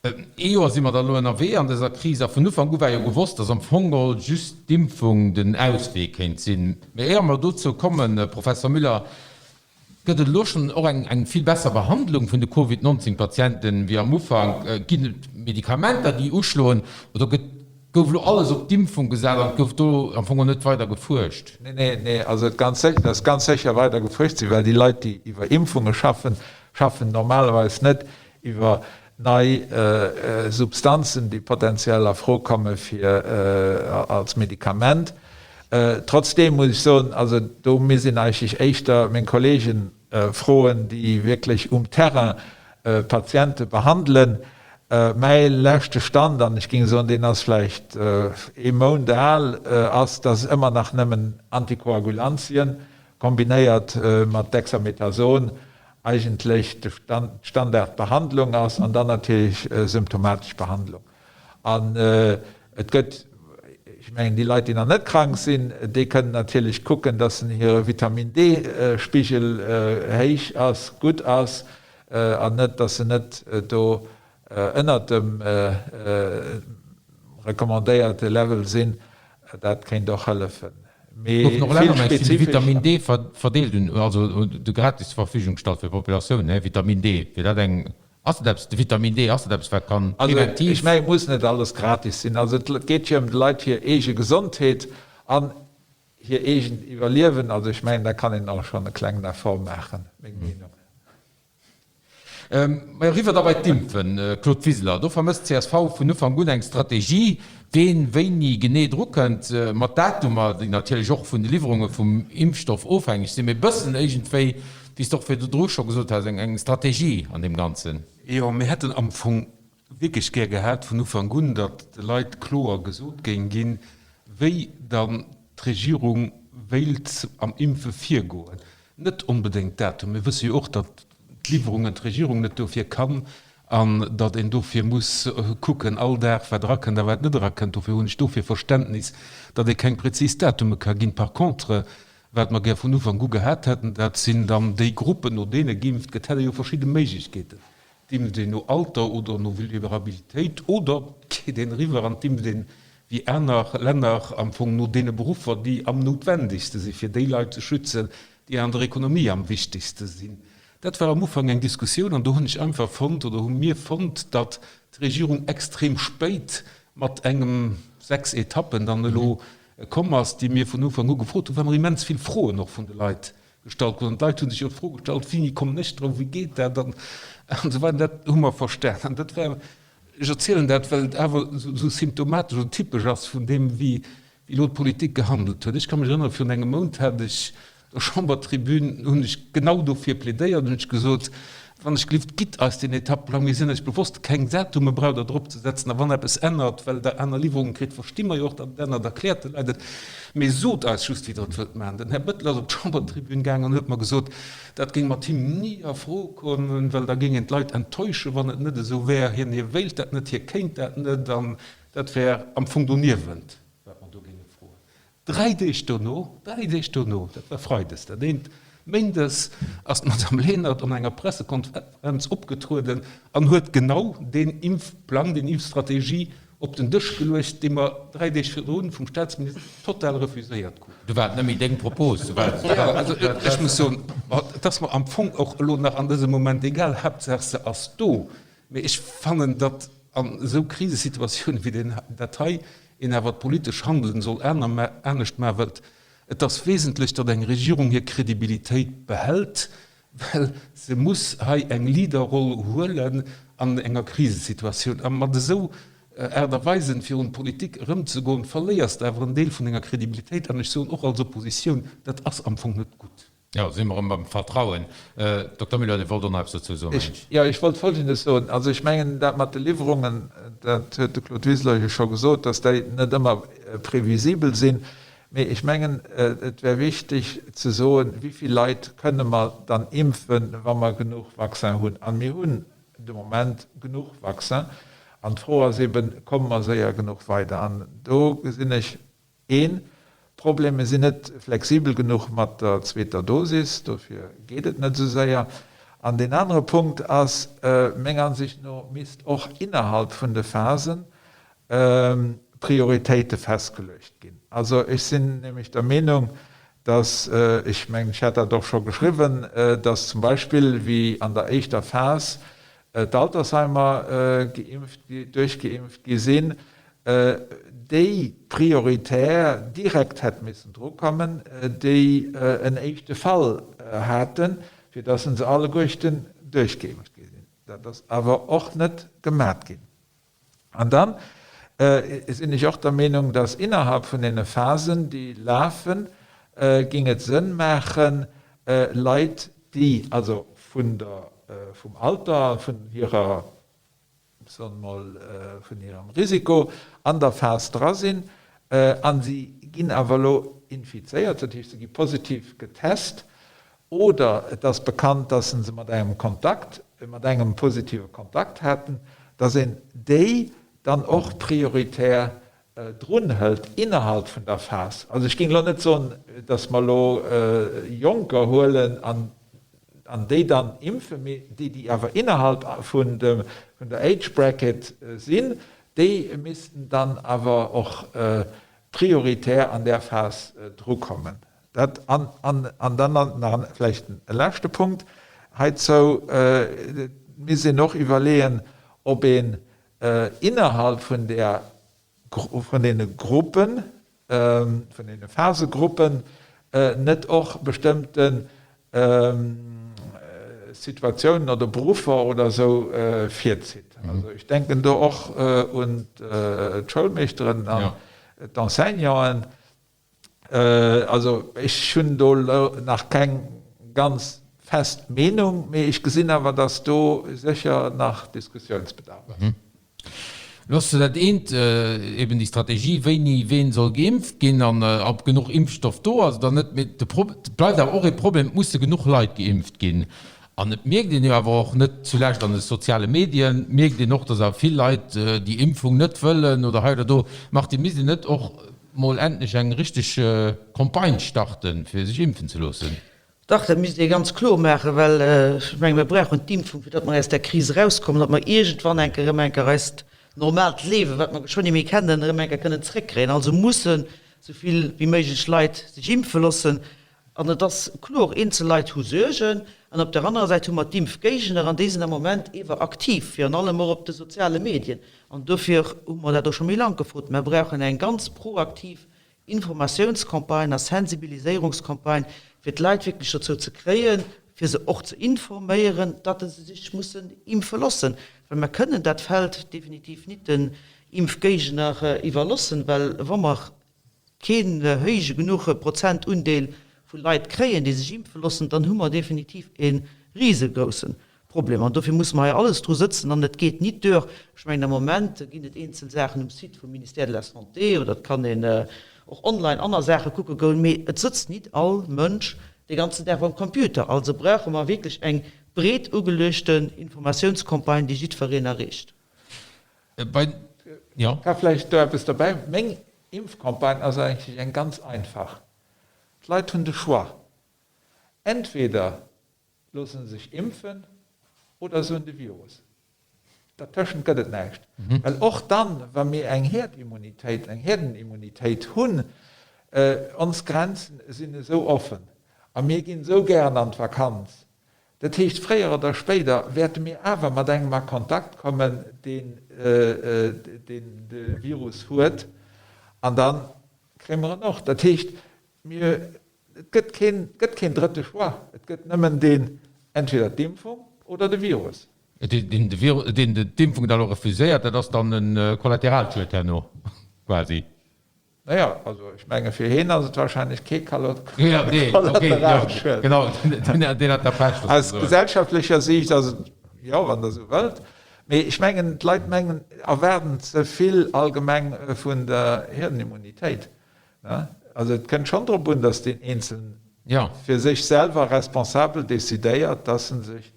[SPEAKER 1] Ee Joer si mer da elo ënnerwee an dëser Kris a vun Ufank u war jo gewosst, datt am Fong geholl just d'Impfung den Auswee kéint sinn. Mee éier mer dozou kommen, Professor Müller, Gëtt et elo schonn och eng vill besser Behandlung vun de Covid 19 Patienten wéi am Ufank? Ginn et Medikamenter déi uschloen oder gëtt. Gouf elo alles op d'Impfung gesat an et gouf do am Fong och net weider gefuerscht?
[SPEAKER 2] Nee, nee, nee, also et ganz sécher, et ass ganz sécher weider gefuerscht sinn, well déi Leit, déi iwwer Impfunge schaffen, schaffen normalerweis net iwwer nei Substanzen, déi potenziell a Fro komme fir als Medikament. Trotzdeem muss ech soen, also do misst een eigentlech éischter meng Kollegen froen, déi wierklech um Terrain Patiente behandelen. Mäi leschte Stand, an ech géing soen, deen ass vläicht ee Mount al, ass, dass ëmmer nach nëmmen Antikoagulantien kombinéiert mat Dexamethason eigentlech d'Standardbehandlung ass an dann natierlech symptomatesch Behandlung. An et gëtt, ech mengen, déi Leit, déi nach net krank sinn, déi kënnen natierlech kucken, dass hire Vitamin-D-Spigel héich ass, gutt ass an net, dass se net do ënnert dem recommandéierte Level sinn. Dat kéint och hëllefen.
[SPEAKER 1] Mee Goufen och vill Länner spezifesch. Vitamin D verdeelt un, also gratis zur Verfügung gestallt fir d'Populatioun, ne? Vitamin D, wier dat eng Ass dat eppes, de Vitamin D, ass dat eppes wat kann
[SPEAKER 2] präventiv. Also ech mengen, et muss net alles gratis sinn. Also et geet jo ëm de Leit hir eege Gesondheet an hir eegent Iwwerliewen. Also ech mengen, da kann een och schonn e klengen Effort maachen, meng Meenung.
[SPEAKER 1] Mä eriwwer da bei d'Impfen, Claude Wiseler, do vermësst csv vun Ufank un eng Strategie, ween wéini genee drukënnt, mat Datumer, déi natierlech och vun de Liwwerunge vum Impfstoff ofhängeg sinn, mee e bëssen iergendwéi Wéi s de och virdru scho gesot has, eng Strategie an deem Ganzen.
[SPEAKER 4] Jo, mir hätten am Fong wierklech gär gehat vun Ufank un, datt de Leit kloer gesot géing ginn, wéi dann d'Regierung wéilt am Impfe virgoen. Net onbedéngt d'Datum. Mir wësse jo och, datt d'Liwwerungen d'Regierung net dofir kann an datt een dofir muss kucken all Dag, wat erakënnt a wat net erakënnt. Dofir hunn ech dofir Verständnis, datt ee keng prezis Datume ka ginn. Par contre, Wat mer gär vun Ufank u gehat hätten, dat sinn dann déi Gruppen, no deene geimpft gëtt. Hätt ee jo verschidde Méiglechkeeten. Et impft een no Alter oder no Vulnerabilitéit oder et geet een eriwwer an et impft een, wéi aner Länner, am Fong no deene Beruffer, déi am noutwendegste sinn, fir déi Leit ze schützen, déi an der Ekonomie am wichtegste sinn. Dat war am Ufank eng Diskussioun an do hunn ech einfach fonnt oder hu mir fonnt, datt d'Regierung extrem spéit mat engem 6 Etappen dann elo komm ass, déi mir vun Ufank u gefrot hunn, well mer immens vill Froen och vun de Leit gestallt kruten. An d'Leit hu sech jo d'Fro gestallt, Wéini kommen ech dru, wéi geet dat an esou weider. Dat hu mer verstan. An dat war, ech erzielen dat, well et awer esou symptomatesch oder typesch ass vun deem, wéi elo d'Politik gehandelt huet. Ech ka mech erënneren, virun engem Mount hat ech der Chambertribün hunn ech genau dofir plädéiert, hunn ech gesot, Wann ech gelift, gitt eis deen Etappeplang, mir sinn eis bewosst, keng Datume braucht Der drop ze setzen, a wann eppes ännert, well Der aner Liwwerunge kritt, versti mer jo och, datt et ännert, erkläert de Leit et, mee sot eis just, wéi Der et wëllt maachen. Den Här Bettel ass op d'Chambertribün gaangen an huet mer gesot, dat géing mat him ni a Fro kommen, well da géing een d'Leit enttäuschen, wann et net esou wär. Hien, hie wéilt dat net, hie kéint dat net an dat wär am Fong doniewent, wat mer do géinge froen. Dräi Deeg dono, dräi Deeg dono, dat war freides, dat eent, méindes, ass d'Madame Lenert an enger Pressekonferenz opgetrueden an huet genau deen Impfplang, deen Impfstrategie op den Dësch geluecht, dee mer dräi Deeg virdrun vum Staatsminister total refuséiert kruten.
[SPEAKER 1] Du war et net méi deng Propos, du war et.
[SPEAKER 4] Jo, also ech muss soen, et ass mer am Fong och elo nach an dësem Moment egal, Haaptsaach se ass do. Mee ech fannen, datt an esou Krisesituatiounen wéi deen dat hei, een awer d'politesch Handelen soll anescht maachen, well et ass wesentlech, datt eng Regierung hir Kredibilitéit behält, well se muss hei eng Leaderroll huelen an enger Krisesituatioun. A mat esou Aart a Weisen virun d'Politik erëmzegoen, verléiers de awer en Deel vun denger Kredibilitéit. An ech soen och als Oppositioun, dat ass am Fong net gutt.
[SPEAKER 1] Jo, si mer erëm beim Vertrauen. Dokter Müller, Dir wollt och nach eppes dozou soen, mengen ech.
[SPEAKER 2] Jo, ech wollt Folgendes soen. Also ech mengen, dat mat de Liwwerungen, dat huet de Claude Wiseler jo scho gesot, dass déi net ëmmer previsibel sinn. Mee ech mengen, et wär wichteg ze soen, wéi vill Leit kënne mer dann impfen, wa mer genuch Vaccin hunn. A mir hunn de Moment genuch Vaccin. An d'Fro ass eben, Komme mer séier genuch weider? An do gesinn ech Een Problem, mir sinn net flexibel genuch mat der zweeter Dosis, dofir geet et net esou séier. An deen anere Punkt ass, meng Ansicht no misst och innerhalb vun de Phasen Prioritéite festgeluecht ginn. Also ech sinn nämlech der Meenung, dass, ech mengen ech hat dat och scho geschriwwen, dass zum Beispill wéi an der éischter Phas d'Altersheimer geimpft, duerchgeimpft gi sinn. déi prioritär direkt hätt missen drukommen, déi en éischte Fall haten, fir dass se alleguerchten duerchgeimpft gi sinn. Dat ass awer och net gemat ginn. An dann sinn ech och der Meenung, dass innerhalb vun deene Phasen, déi lafen, géing et Sënn maachen, Leit, déi also vun der, vum Alter, vun hirer, soe mer mol, vun hirem Risiko an der Phas dra sinn a si ginn awer elo infizéiert, dat heescht, se gi positiv getest, oder et ass bekannt, dass se mat engem Kontakt, mat engem positive Kontakt haten, dass een déi dann och prioritär drun hëlt innerhalb vun der Phas. Also ech géing elo net soen, dass mer elo Jonker huelen an an déi dann impfen, mee déi, déi awer innerhalb vun der Age Bracket sinn, déi missten dann awer och prioritär an där Phas drukommen. Dat an, an, an dann nach vläicht e leschte Punkt heizou, Et misst een och iwwerleeën, ob een innerhalb vun där, vun deene Gruppen, vun deene Phasegruppen net och bestëmmte Situatiounen oder Beruffer oder esou virzitt. Also ech denken do och un d'Schoulmeeschteren an d'Enseignanten. Also ech hunn do elo nach keng ganz fest Meenung, mee ech gesinn awer, datt do sécher nach Diskussiounsbedarf ass.
[SPEAKER 1] Elo ass jo dat eent eben déi Strategie, wéini ween soll geimpft ginn an ob genuch Impfstoff do ass oder net. Mee de Pro, et bleift awer och ee Problem, et musse genuch Leit geimpft ginn. An et mierkt een jo awer och, net zulescht an de soziale Medien, mierkt een och, datt awer vill Leit déi Impfung net wëllen oder hei oder do. Martine, misst een net och mol endlech eng richteg Campagne starten, fir sech impfen ze loossen?
[SPEAKER 3] Dach, dat misst ee ganz kloer maachen, well ech menge mir brauchen d'Impfung, fir datt mer aus där Kris erauskommen, datt mer iergendwann eng Kéier erëm eng Kéier eist normaalt Liewen, wat mer geschwënn ni méi kennen, erëm eng Kéier kënnen zréckkréien. Also mussen esou vill wéi méiglech Leit sech impfe loossen. An et ass kloer, eenzel Leit hu Suergen. An op där anerer Säit hu mer d'Impfgéigner, an déi sinn am Moment ewer aktiv, virun allem och op de soziale Medien. An dofir hu mer dat och scho méi laang gefrot, Mer brauchen eng ganz proaktiv Informatiounscampagne a Sensibiliséierungscampagne, fir d'Leit wierklech dozou ze kréien, fir se och ze informéieren, datt se sech mussen impfe loossen. Well mer kënnen dat Feld definitiv nit den Impfgéigner iwwerloossen, well wa mer keen héije genuch Prozentundeel vu Leit kréien, déi sech impfe loossen, dann hu mer definitiv e risegrousse Problem. An dofir musse mer hei alles dru sëtzen an et geet nit duer. Ech mengen, am Moment ginn et eenzel Saachen um Site vum Ministère de la Santé oder et kann een och online aner Saache kucke goen, mee et sëtzt nit all Mënsch de ganzen Dag beim Computer. Also brauche mer wierklech eng breet ugeluechten Informatiounscampagne, déi jiddwereen erreecht.
[SPEAKER 2] Bei, jo. Ka vläicht do eppes derbäi. Meng Impfcampagne ass eigentlech eng ganz einfach. D'Leit hunn de Choix. Entweder loosse sech impfen oder se hunn de Virus. Dertëschent gëtt et näischt. Well och dann, wa mir eng Herdimmunitéit, eng Herdenimmunitéit hunn, ons Grenzen sinn esou offen a mir ginn esou gären an d'Vakanz, dat heescht, fréier oder spéider wäerte mir awer mat engem a Kontakt kommen, deen deen de Virus huet, an da kréie mer en och. Dat heescht, mir Et gëtt keen, gëtt keen drëtte Choix. Et gëtt nëmmen deen, entweder d'Impfung oder de Virus.
[SPEAKER 1] Deen de Virus, deen d'Impfung da lo refuséiert, dat ass dann e Kollateralschued herno quasi.
[SPEAKER 2] Naja, also ech menge fir heen ass et wahrscheinlech kee Kollateralschued.
[SPEAKER 1] Genau, deen hat da Pech.
[SPEAKER 2] Aus gesellschaftlecher Siicht ass et, jo, wann Der esou wëllt. Mee ech mengen, d'Leit mengen, erwaarden ze vill allgemeng vun der Hierdenimmunitéit. Also et kënnt schonn drop un, datt deen Eenzelne fir sech selwer responsabel decidéiert, datt en sech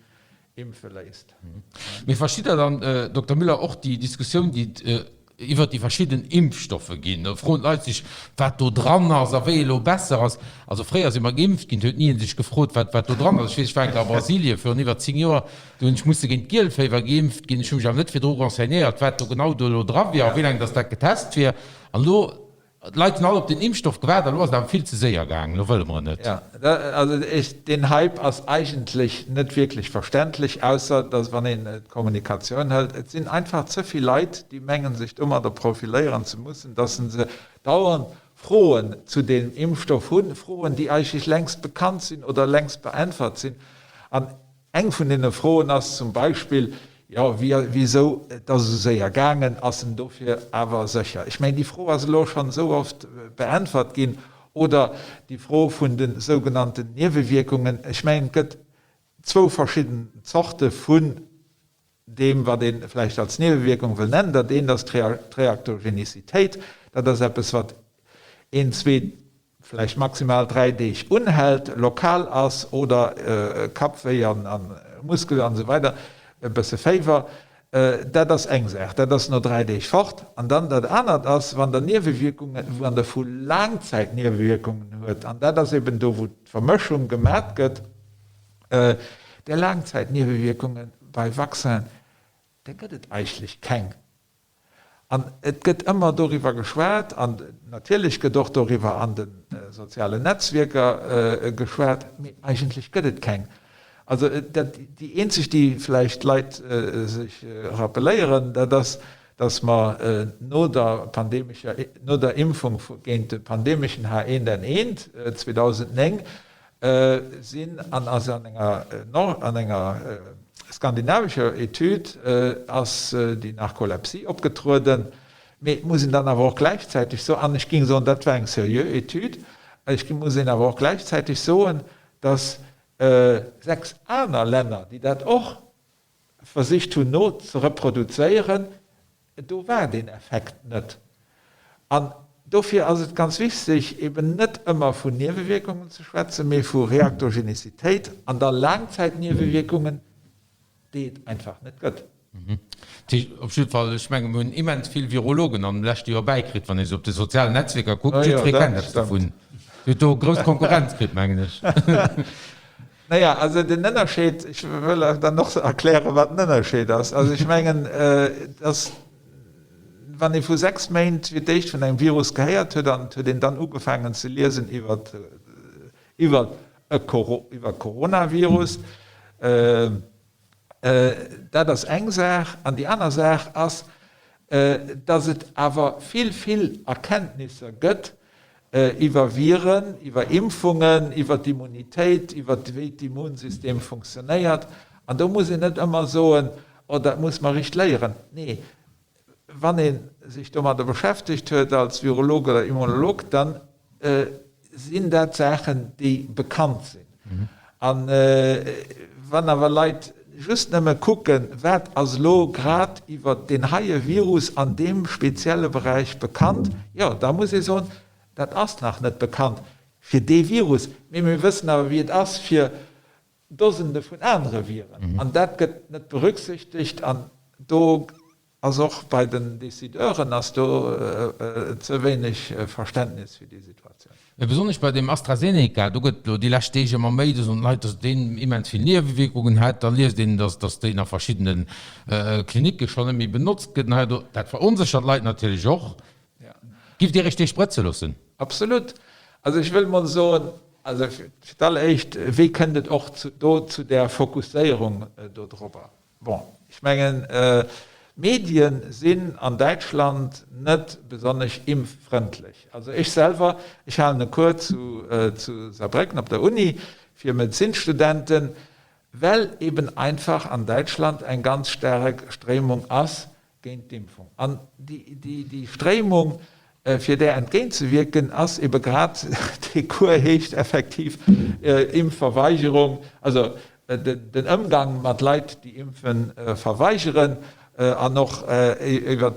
[SPEAKER 2] impfe léisst.
[SPEAKER 1] Mee verstitt Der dann, Dokter Müller, och déi Diskussioun, déi et iwwert déi verschidden Impfstoffe ginn? Do froen d'Leit sech, wat do dran ass a wéi elo besser ass. Also fréier si mer geimpft ginn, et huet ni ee sech gefrot, wat wat do dran ass. Ech weess, ech war eng Kéier a Brasilien virun iwwer 10 Joer, do hunn ech musse géint d'Gielféiwer geimpft ginn. Ech hu mech awer net virdru renseignéiert, wat do genau do elo dra wier a wéi laang datt dat getest wier. An elo. D'Leit hunn all op den Impfstoff gewaart a lo ass et awer vill ze séier gaangen, lo wëlle mer en net.
[SPEAKER 2] Jo, also ech, deen Hype ass eigentlech net wierklech verständlech, ausser datt wann een d'Kommunikatioun hëlt, et sinn einfach ze vill Leit, déi mengen sech domadder profiléieren ze mussen, datt se dauernd Froen zu deem Impfstoff hunn, Froen déi eigentlech längst bekannt sinn oder längst beäntwert sinn. An Eng vun deene Froen ass zum Beispill, jo, wisou et ass esou séier gaangen, ass en dofir awer sécher? Ech mengen, déi Fro ass elo schonn esou oft beäntwert ginn. Oder déi Fro vun de sougenannten Niewewierkungen. Ech mengen, et gëtt zwou verschidden Zorte vun deem, wat ee vläicht als Niewewierkung wëll nennen. Dat eent ass d'Reaktogenicitéit. Dat ass eppes, wat een, zwee, vläicht maximal 3 Deeg unhält, lokal ass oder Kappwéi an Muskel an esou weider, e bësse Féiwer, dat ass eng Saach, dat ass no 3 Deeg fort. An dann dat anert ass, wann Der Niewewierkungen, wann Der vu Laangzäitniewewierkungen huet, an dat ass eben do wou d'Vermëschung gemat gëtt, där Laangzäitniewewierkunge bei Vaccinen, där gëtt et eigentlech keng. An et gëtt ëmmer doriwwer geschwat, an natierlech gëtt och doriwwer an de sozialen Netzwierker geschwat, mee eigentlech gëtt et keng. Also dat, déi eenzeg, déi vläicht d'Leit sech rappeléieren, dat ass, datt mer no der pandemescher, no der Impfung géint de pandemeschen H1N1 2009, Sinn an ass an enger an enger skandinavescher Etüd ass déi Narkolepsie opgetrueden. Mee et muss een dann awer och gläichzäiteg soen, an ech géing soen, dat war eng seriö Etüd, ech muss een awer och gläichzäiteg soen, datt 6 aner Länner, déi dat och versicht hunn no ze reproduzéieren, do war deen Effekt net. An dofir ass et ganz wichteg, eben net ëmmer vun Niewewierkungen ze schwätzen, mee vu Reaktogenicitéit an da Laangzäitniewewierkungen, déi et einfach net gëtt.
[SPEAKER 1] Dat heescht op jidde Fall, ech menge mir hunn immens vill Virologen am leschte Joer bäikritt, wann ee sou op de sozialen Netzwierker kuckt, jiddweree kennt eppes dovun. Dir hutt do grouss Konkurrenz kritt, mengen ech.
[SPEAKER 2] Naja, also den Ënnerscheed, ech wëll dann och erklären, wat den Ënnerscheed ass. Also ech mengen, dass, wann ee vu 6 Méint fir d'éischt vun engem Virus gehéiert huet an et huet een dann ugefaangen ze liesen iwwer, iwwer e iwwer Coronavirus, dat ass eng Saach. An déi aner Saach ass, dass et awer vill, vill Erkenntnisser gëtt, iwwer Viren, iwwer Impfungen, iwwer d'Immunitéit, iwwer wéi d'Immunsystem funktionéiert. An do muss een net ëmmer soen, oh dat muss mer richt léieren. Nee, wann ee sech domadder beschäftegt huet als Virolog oder Immunolog, da sinn dat Saachen, déi bekannt sinn. A wann awer Leit just nëmme kucken, wat ass elo grad iwwert deen heie Virus an deem spezielle Beräich bekannt, jo, da muss ee soen, dat ass nach net bekannt fir dee Virus, mee mir wëssen awer, wéi et ass fir Dosende vun anere Viren. An dat gëtt net berücksichtegt an do Ass och bei den Décideuren ass do ze wéineg Verständnis fir déi Situatioun.
[SPEAKER 1] Mä besonnesch bei deem AstraZeneca, do gëtt elo déi lescht Deeg ëmmer méi, do soen d'Leit, datt deen immens vill Niewewierkungen hätt. Da liest een, datt datt deen a verschiddene Klinicke schonn net méi benotzt gëtt an hei a do. Dat veronséchert d'Leit natierlech och. Giff Dir Iech dee sprëtze loossen?
[SPEAKER 2] Absolut. Also ech wëll mol soen, also fir d'alleréischt, wéi kënnt et och do zu där Fokusséierung dodrobber? Bon, ech mengen, d'Medien sinn an Däitschland net besonnesch impffrëndlech. Also ech selwer, ech halen e Cours zu zu Saarbrécken op der Uni fir Medezinsstudenten, well eben einfach an Däitschland eng ganz staark Stréimung ass géint d'Impfung. An déi Stréimung, fir där entgéintzewierken, ass ebe grad, dee Cours heescht effektiv Impfverweigerung, also den Ëmgang mat Leit, déi Impfe verweigeren, an och iwwer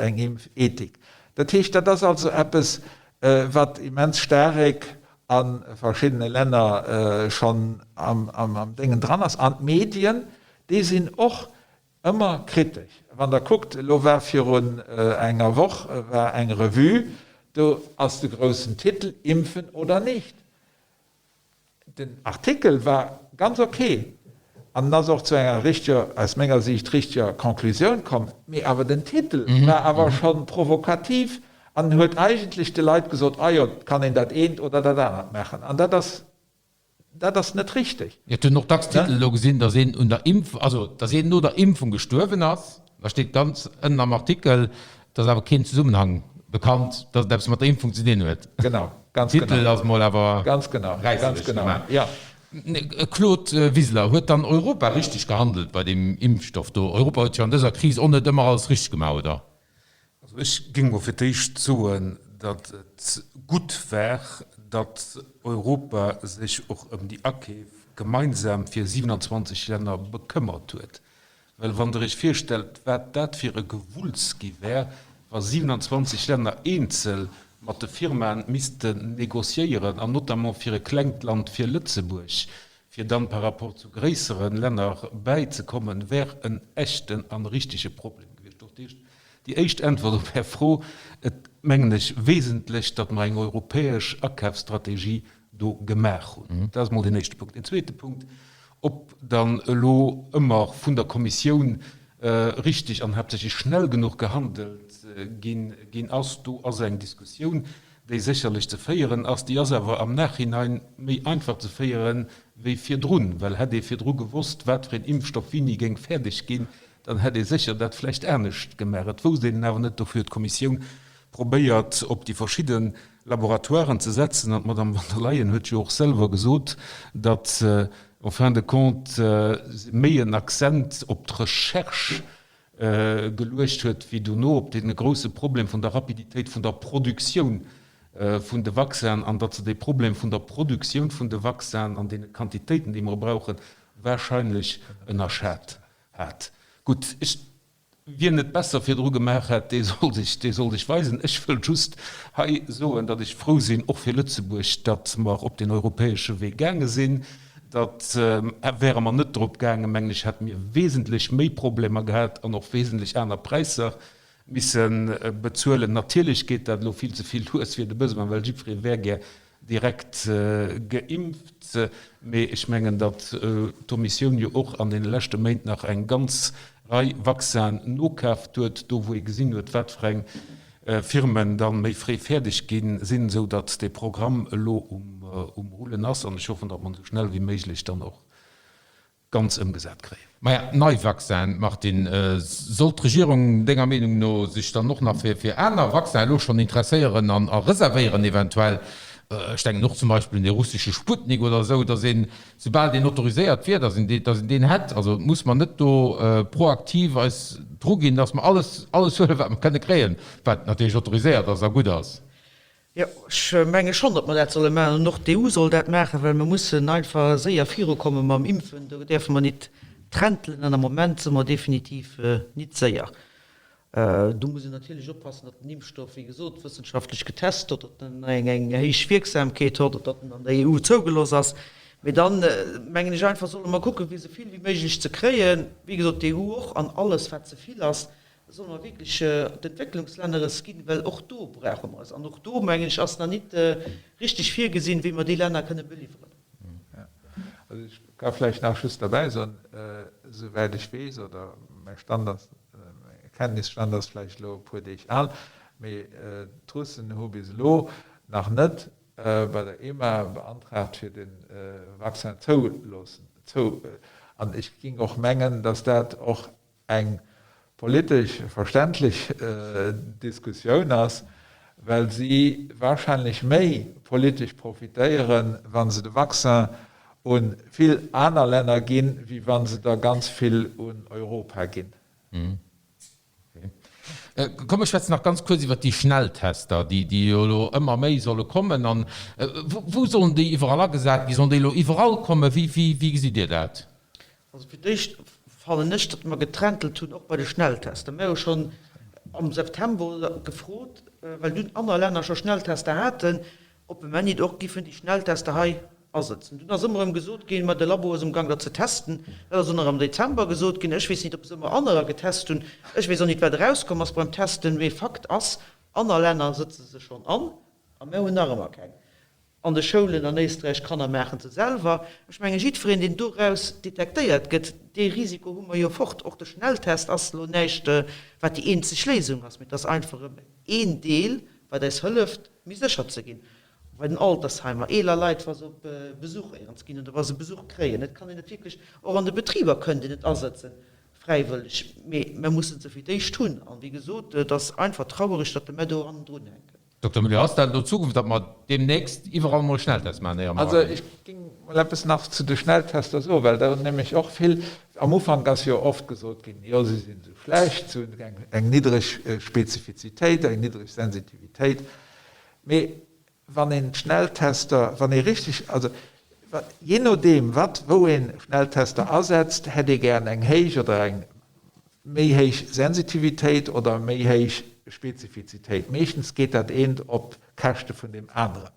[SPEAKER 2] eng Impfethik. Dat heescht, dat ass also eppes, wat immens staark a verschiddene Länner schonn am Déngen dran ass. An d'Medien, déi sinn och Ëmmer kritesch. Wann Der kuckt, elo war virun enger Woch war eng Revue, do ass de groussen Titel Impfen oder nicht. Den Artikel war ganz ok an en ass och zu enger richteger, aus menger Siicht richteger Conclusioun komm, mee awer den Titel war awer scho provokativ. An en huet eigentlech de Leit gesot, Ah jo, et kann een dat eent oder dat anert maachen. An dat ass, dat ass net richteg.
[SPEAKER 1] Et hunn och dacks Titele elo gesinn, datt een un der Impf, also datt een no der Impfung gestuerwen ass. Da steet ganz ënnen am Artikel, et ass awer keen Zesummenhang bekannt, datt et eppes mat der Impfung ze dinn huet.
[SPEAKER 2] Genau, ganz genau.
[SPEAKER 1] Titel ass mol awer
[SPEAKER 2] Ganz genau, ganz
[SPEAKER 1] räisseresch
[SPEAKER 2] genau,
[SPEAKER 1] gemaach.
[SPEAKER 2] jo.
[SPEAKER 1] Claude Wiseler, Huet dann Europa richteg gehandelt bei deem Impfstoff do? Europa huet jo an dëser Kris och net ëmmer alles richteg gemaach, oder?
[SPEAKER 4] Also ech géing mol fir d'éischt soen, datt et gutt war, datt Europa sech och ëm déi Akeef gemeinsam fir 27 Länner bekëmmert huet. Well wann Der Iech virstellt, wat dat fir e Gewulls gi wär, wa 27 Länner eenzel mat de Firmaen missten négociéieren, an notamment fir e klengt Land, fir Lëtzebuerg, fir dann par rapport zu gréissere Länner bäizekommen, wär en echten an richtege Problem gewiescht. Och déi éischt Äntwert op Är Fro, Et mengen ech wesentlech, datt mer eng europäesch Akafsstrategie do gemaach hunn. Dat ass emol deen éischte Punkt. Deen zweete Punkt, ob dann elo ëmmer vun der Kommissioun richtig an haaptsächlech schnell genuch gehandelt ginn ass, do ass eng Diskussioun, déi sécherlech ze féieren ass, déi ass awer am Nachhinein méi einfach ze féiere wéi virdrun, well hätt ee virdru gewosst, wat fir een Impfstoff wéini géing fäerdeg ginn, dann hätt ee sécher dat vläicht anescht gemaach. Et wousst een awer net. Dofir huet d'Kommissioun probéiert, op déi verschidde Laboratoiren ze setzen. An d'Madame von der Leyen huet jo och selwer gesot, datt en fin de compte se méi en Accent op d'Recherche geluecht huet, wéi dono op dee grousse Problem vun der Rapiditéit vun der Produktioun vun de Vaccinen, an datt se dee Problem vun der Produktioun vun de Vaccinen an deene Quantitéiten, déi mer brauchen, wahrscheinlech ënnerschat hat. Gutt, ech, wien et besser virdru gemaach hätt, dee soll sech, dee soll sech weisen. Ech wëll just hei soen, datt ech frou sinn, och fir Lëtzebuerg, datt mer op deen europäesche Wee gaange sinn. Dat wäre mer net drop gaangen, mengen ech, hätte mir wesentlech méi Problemer gehat an och wesentlech aner Präisser misse bezuelen. Natierlech geet dat elo vill ze vill lues fir de Besoin, well jiddweree wär gär direkt geimpft. Mee ech mengen, datt d'Kommissioun jo och an deene leschte Méint nach eng ganz Rei Vaccinen nokaaft huet, do wou ee gesinn huet, wat fir eng Firmen dann méi fréi fäerdeg ginn sinn, esou datt dee Programm elo um Rullen ass an ech hoffen, datt mer en esou schnell wéi méiglech dann och ganz ëmgesat kréien.
[SPEAKER 1] Maja, nei Vaccinen, Martine, sollt d'Regierung denger Meenung no sech dann och nach fir aner Vaccinen elo schonn interesséieren an a reservéieren eventuell? Ech denken och zum Beispill un dee russesche Sputnik oder esou, datt een Soubal deen autoriséiert wier, datt een deen, datt een deen hätt. Also muss mer net do proaktiv eis druginn, datt mer alles, alles huelen, wat mer kënne kréien, wat natierlech autoriséiert ass a gutt ass.
[SPEAKER 3] Jo, ech menge schonn, datt mer dat solle maachen an och d'EU soll dat maachen, well mer mussen einfach séier virukomme mam Impfen. Do däerfe mer nit trentelen an am Moment si mer definitiv nit séier. Do muss een natierlech oppassen, datt den Impfstoff, wéi gesot, wëssenschaftlech getest gëtt, datt en eng héich Wierksamkeet huet, datt en an der EU zougelooss ass. Mee dann, mengen ech einfach, solle mer kucken, fir esou vill wéi méiglech ze kréien, wéi gesot, d'EU och, an alles, wat ze vill ass, solle mer wierklech d'Entwécklungslänner es ginn, well och do brauche mer es. An och do, mengen ech, ass nach nit richteg virgesinn, wéi mer déi Länner kënne beliwweren.
[SPEAKER 2] Also ech ka vläicht nach just derbäi soen, souwäit ech weess, oder mäi Stand ass, mäi Kenntnisstand ass vläicht elo e puer Deeg al, mee d'Russen hu bis elo nach net bei der EMA beantragt fir de Vaccin zouloossen, zou, an ech géing och mengen, datt dat och eng politesch verständlech Diskussioun ass, well si wahrscheinlech méi politesch profitéieren, wa se de Vaccin u vill aner Länner ginn, wéi wa se der ganz vill un Europa ginn.
[SPEAKER 1] Komm mir schwätzen nach ganz kuerz iwwert déi Schnelltester, déi jo elo ëmmer méi solle kommen. An wou sollen déi iwwerall agesat ginn? Sollen déi elo iwwerall kommen? Wéi gesitt Dir dat?
[SPEAKER 3] Also fir d'éischt fannen ech, datt mer getrentelt hunn, och bei de Schnelltester. Mir hu schonn am September gefrot, well dunn aner Länner scho Schnelltester haten, ob mer nit och giffen déi Schnelltester hei asëtzen. Dunn ass ëmmer erëm gesot ginn, ma de Labo ass umgang der ze testen. Dat ass och nach am Dezember gesot ginn. Ech weess nit, ob se ëmmer anerer getest hunn. Ech weess och nit, wat erauskomm ass beim Testen. Mee Fakt ass, aner Länner sëtze se schonn an a mer hunn nach ëmmer keng. An de Schoulen an Éisträich, Kanner maachen se selwer. Ech mengen, jiddwereen, deen doraus detektéiert gëtt, dee Risiko hu mer jo fort. Och de Schnelltest ass elo näischt, wat déi eenzeg Léisung ass, mee et ass einfach erëm een Deel. Wat eis hëlleft, méi sécher ze ginn. Bei den Altersheimer, eeler Leit, wa se op Besuch éierens ginn oder wa se Besuch kréien. Et kann een et wierklech, och an de Betriber kënnt een et asëtzen, fräiwëlleg, mee mer mussen se fir d'éischt hunn. An, wéi gesot, et ass einfach trauereg, datt de mer do hannendrun hänken.
[SPEAKER 1] Dokter Müller, ass dat elo d'Zukunft, datt mer deemnächst iwwerall mol Schnelltest maachen, éier mer
[SPEAKER 2] Also
[SPEAKER 1] eraginn?
[SPEAKER 2] ech géing mol eppes nach zu de Schnelltester soen, well do nämlech och vill, am Ufank ass jo oft gesot ginn, jo se sinn esou schlecht, se hunn eng niddreg Spezifizitéit, eng niddreg Sensitivitéit. Mee wann een d'Schnelltester, wann ee richtig, also jee nodeem wat wou ee Schnelltester asetzt, hätt ee gären eng héich oder eng méi héich Sensitivitéit oder méi héich Spezifizitéit. Meeschtens geet dat eent op Käschte vun deem aneren.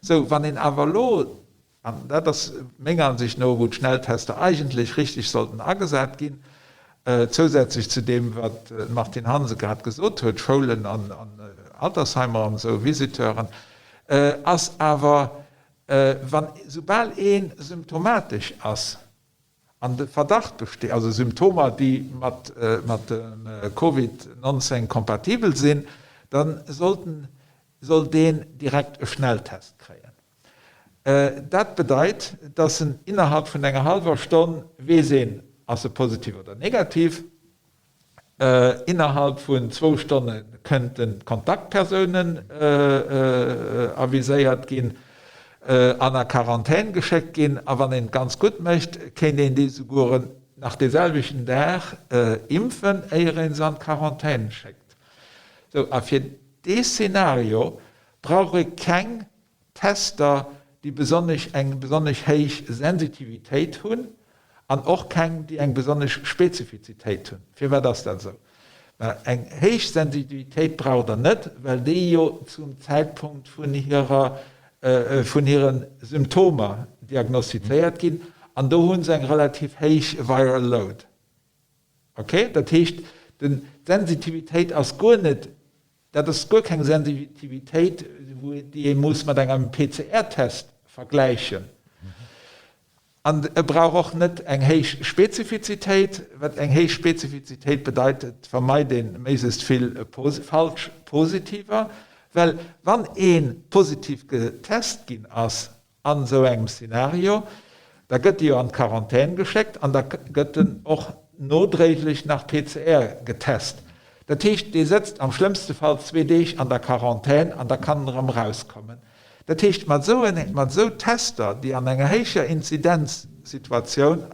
[SPEAKER 2] Sou, wann een awer elo, an dat ass menger Ansicht no, wou d'Schnelltester eigentlech richtig sollten agesat ginn, zousätzlech zu deem, wat d'Martine Hansen grad gesot huet, Schoulen an Altersheimer an esou, Visiteuren, ass awer, wann, soubal ee symptomatesch ass, An de Verdacht besteet, also Symptomer, déi mat dem Covid 19 kompatibel sinn, da sollten, soll deen direkt e Schnelltest kréien. Dat bedeit, dass en innerhalb vun enger hallwer Stonn weess een, ass e positiv oder negativ. Innerhalb vun zwou Stonne kënnten d'Kontaktpersounen aviséiert ginn an a Quarantän geschéckt ginn. A wann een et ganz gutt mécht, kéint een déi souguer nach dee selwechten Dag impfen, éier ee se an d'Quarantän schéckt. Sou, a fir dee Szenario brauch ee keng Tester, déi besonnesch eng besonnesch héich Sensitivitéit hunn an och keng, déi eng besonnesch Spezifizitéit hunn. Firwat ass dat esou? Mä eng héich Sensitivitéit braucht Der net, well déi jo zum Zäitpunkt vun hirer, vun hire Symptomer diagnostizéiert ginn an do hu se eng relativ héich Viral Load. Okay? Dat heescht, den, d'Sensitivitéit ass guer net Dat ass guer keng Sensitivitéit, déi ee muss mat engem PCR-Test vergläichen. An e brauch och net eng héich Spezifizitéit. Wat eng héich Spezifizitéit bedeit, et vermeit ee méiglechst vill falsch Positiver, well wann ee positiv getest ginn ass, An esou engem Szenario, da gëtt e jo an d'Quarantän geschéckt an da gëtt en och nodréiglech nach PCR getest. Dat heescht, dee sëtzt am schlëmmste Fall zwee Deeg an der Quarantän an da kann en erëm erauskommen. Dat heescht, mat esou mat esou Tester, déi an enger héijer Inzidenzsituatioun,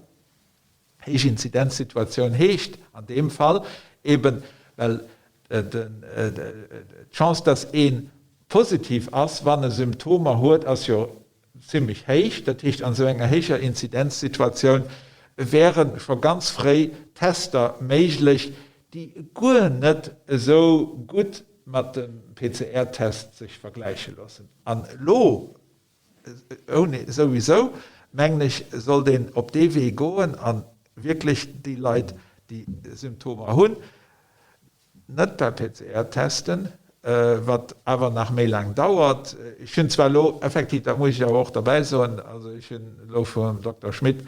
[SPEAKER 2] Héich Inzidenzsituatioun heescht an deem Fall eben, well d'Chance, dass ee positiv ass, wann e Symptomer huet, ass jo zimlech héich. Dat heescht, an esou enger héijer Inzidenzsituatioun wäre scho ganz fréi Tester méiglech, déi guer net esou gutt mat dem PCR-Test sech vergläiche loossen. An elo Ouni souwisou, mengen ech, sollt een op dee Wee goen a wierklech déi Leit, déi Symptomer hunn, net per PCR testen, wat awer nach méi laang dauert. Ech hunn zwar elo effektiv, dat muss ech awer och derbäi soen, also ech hunn elo vum Dokter Schmit,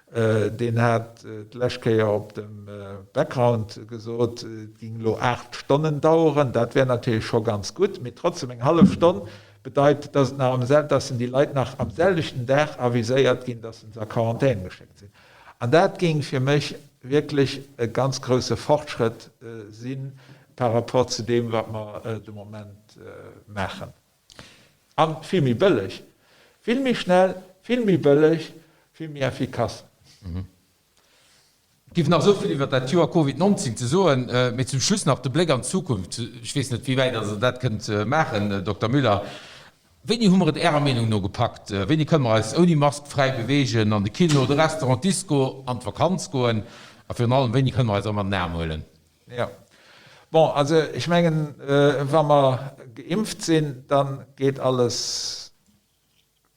[SPEAKER 2] Deen hat d'lescht Kéier op dem Background gesot, et géing elo 8 Stonnen daueren. Dat wär natierlech scho ganz gutt, mee trotzdem eng hallef Stonn bedeit, dass et nach am sel-, dass déi Leit nach am selwechten Dag aviséiert ginn, dass se a Quarantän geschéckt sinn. An dat géing fir mech wierklech e ganz grousse Fortschrëtt si par rapport zu deem, wat mer de Moment maachen. An vill méi bëlleg. Vill méi schnell, vill méi bëlleg, vill méi effikass.
[SPEAKER 1] Et géif nach esou vill iwwer dat Joer Covid 19 ze soen, mee zum Schluss nach de Bléck an d'Zukunft. Ech weess net, wéi wäit Der dat kënnt maachen, Dokter Müller. Wéini hu mer et Ärer Meenung no gepackt? Wéini kënne mer eis ouni Mask fräi beweegen, an de Kino, de Restaurant, d'Disco, an d'Vakanz goen? A virun allem, wéini kënne mer eis erëm an den Aarm huelen?
[SPEAKER 2] Jo. Bon, also ech mengen, wa mer geimpft sinn, da geet alles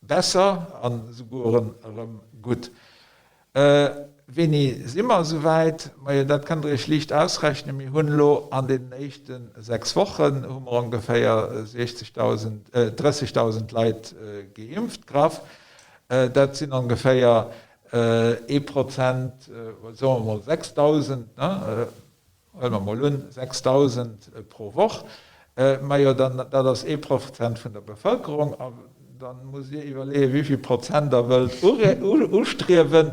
[SPEAKER 2] besser an esouguer erëm gutt. Wéini si mer esouwäit? Majo, dat kënnt Der Iech liicht ausrechnen. Mir hunn elo an deenen éischte 6 Wochen hu mer ongeféier 60.000, 30.000 Leit geimpft, graff. Dat sinn ongeféier Ee Prozent, soe mer mol 6.000, ne, huele mer mol un, 6.000 pro Woch. Majo, dann, dat ass ee Prozent vun der Bevëlkerung. A da musst Dir iwwerleeën, wéi vill Prozent Der wëllt ustriewen,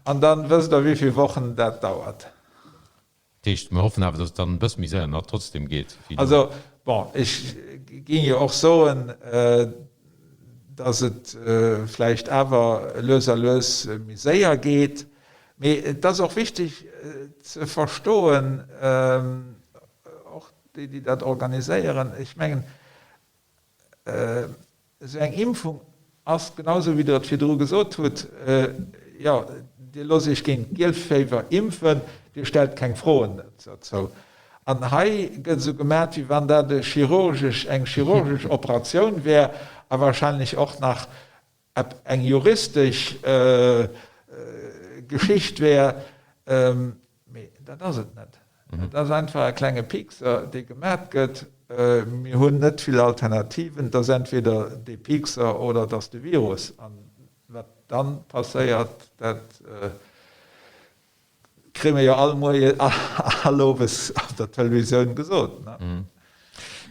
[SPEAKER 2] an da wësst Der, wéi vill Wochen dat dauert.
[SPEAKER 1] Dat heescht, mir hoffen awer, datt et dann e bësse méi séier nach trotzdem geet
[SPEAKER 2] wéi elo. Also, bon, ech géing jo och soen, datt et vläicht awer lues a lues méi séier geet. Mee et ass och wichteg ze verstoen, och déi, déi dat organiséieren, ech mengen, Esou eng Impfung ass, genau esou wéi Der et virdru gesot hutt, jo, Dir loosst Iech géint d'Gielféiwer impfen, Dir stellt keng Froen dozou. An hei gëtt esou gemat, wéi wann dat e chirurgesch, eng chirurgesch Operatioun wär a wahrscheinlech och nach eng juristesch Geschicht wär. Mee dat ass et net. Et ass einfach e klenge Piekser, dee gemat gëtt. Mir hunn net vill Alternativen. Et ass entweder dee Piekser oder et ass de Virus. An wat dann passéiert, dat kréie mir jo all Moie, all Owes op der Televisioun gesot.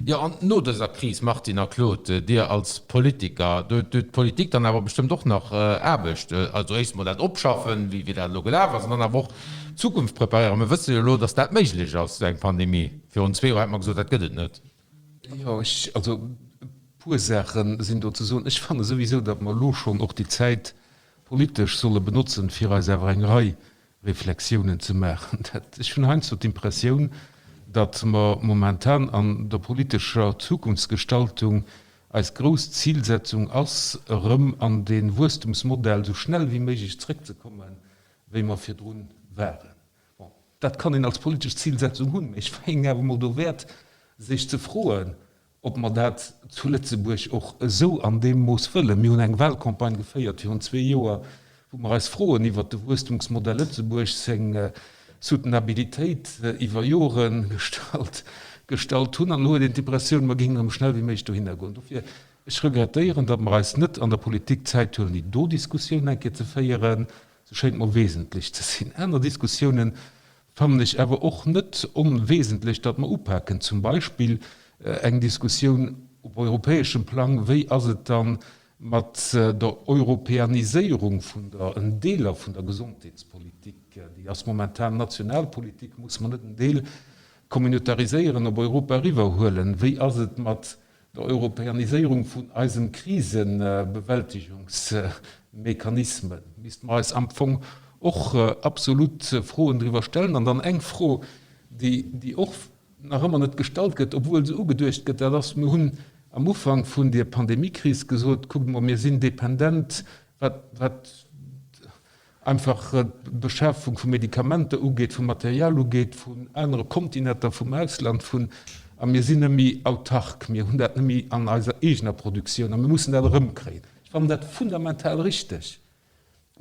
[SPEAKER 1] Jo, an no dëser Kris, Martine a Claude, Dir als Politiker, do huet d'Politik dann awer bestëmmt och nach Aarbecht. Also éischt emol dat opschaffen, wéi dat elo gelaf ass, an dann awer och d'Zukunft preparéieren. Mir wësse jo elo, datt dat méiglech ass, esou eng Pandemie. Virun zwee Joer hätte mer gesot, dat gëtt et net.
[SPEAKER 4] Jo, ech, also e puer Saache sinn do ze soen. Ech fanne souwisou, datt mer elo schonn och déi Zäit politesch solle benotzen, fir eis awer eng Rei Reflexiounen ze maachen. Dat, ech hunn heiansdo d'Impressioun, datt mer momentan an der politescher Zukunftsgestaltung, eis grouss Zilsetzung ass, erëm an dee Wuesstumsmodell esou schnell wéi méiglech zrëckzekommen, wéi mer virdrun waren. Bon, dat kann een als politesch Zilsetzung hunn, mä ech fannen awer emol dowäert, sech ze froen, Ob mer dat zu Lëtzebuerg och esou an deem Mooss wëllen? Mir hunn eng Wahlcampagne geféiert virun zwee Joer, wou mer eis Froen iwwert de Wuesstumsmodell Lëtzebuerg, seng Soutenabilitéit iwwer Jore gestallt gestallt hunn. An elo huet een d'Impressioun, mer géingen erëm schnell wéi méiglech dohinner goen. Dofir, ech regrettéieren, datt mer eis net an der Politik d'Zäit huelen, déi do Diskussioun eng Kéier ze féieren. Se schéint mer wesentlech ze sinn. Aner Diskussiounen Fannen ech awer och net onwesentlech, datt mer upaken, zum Beispill eng Diskussioun op europäeschem Plang, wéi ass et dann mat der Europäaniséierung vun der, en Deeler vun der Gesondheetspolitik, déi ass momentan national Politik, muss mer net en Deel communautariséieren, op Europa eriwwerhuelen? Wéi ass et mat der Europäaniséierung vun eisem Krisebewältigungsmechanismen misste mer eis am Fong och absolut Froen driwwer stellen. An dann eng Fro, déi, déi och nach ëmmer net gestallt gëtt, obwuel se ugeduecht gëtt, dat ass, Mir hunn am Ufank vun der Pandemiekris gesot, kuckt emol, mir sinn dependent, wat, wat einfach d'Beschafung vu Medikamenter ugeet, vu Material ugeet, vun anere Kontinenter, vum Ausland, vun, a mir sinn net méi autark, mir hunn dat net méi an eiser eegener Produktioun a mir mussen dat erëmkréien. Ech fannen dat fundamental richteg,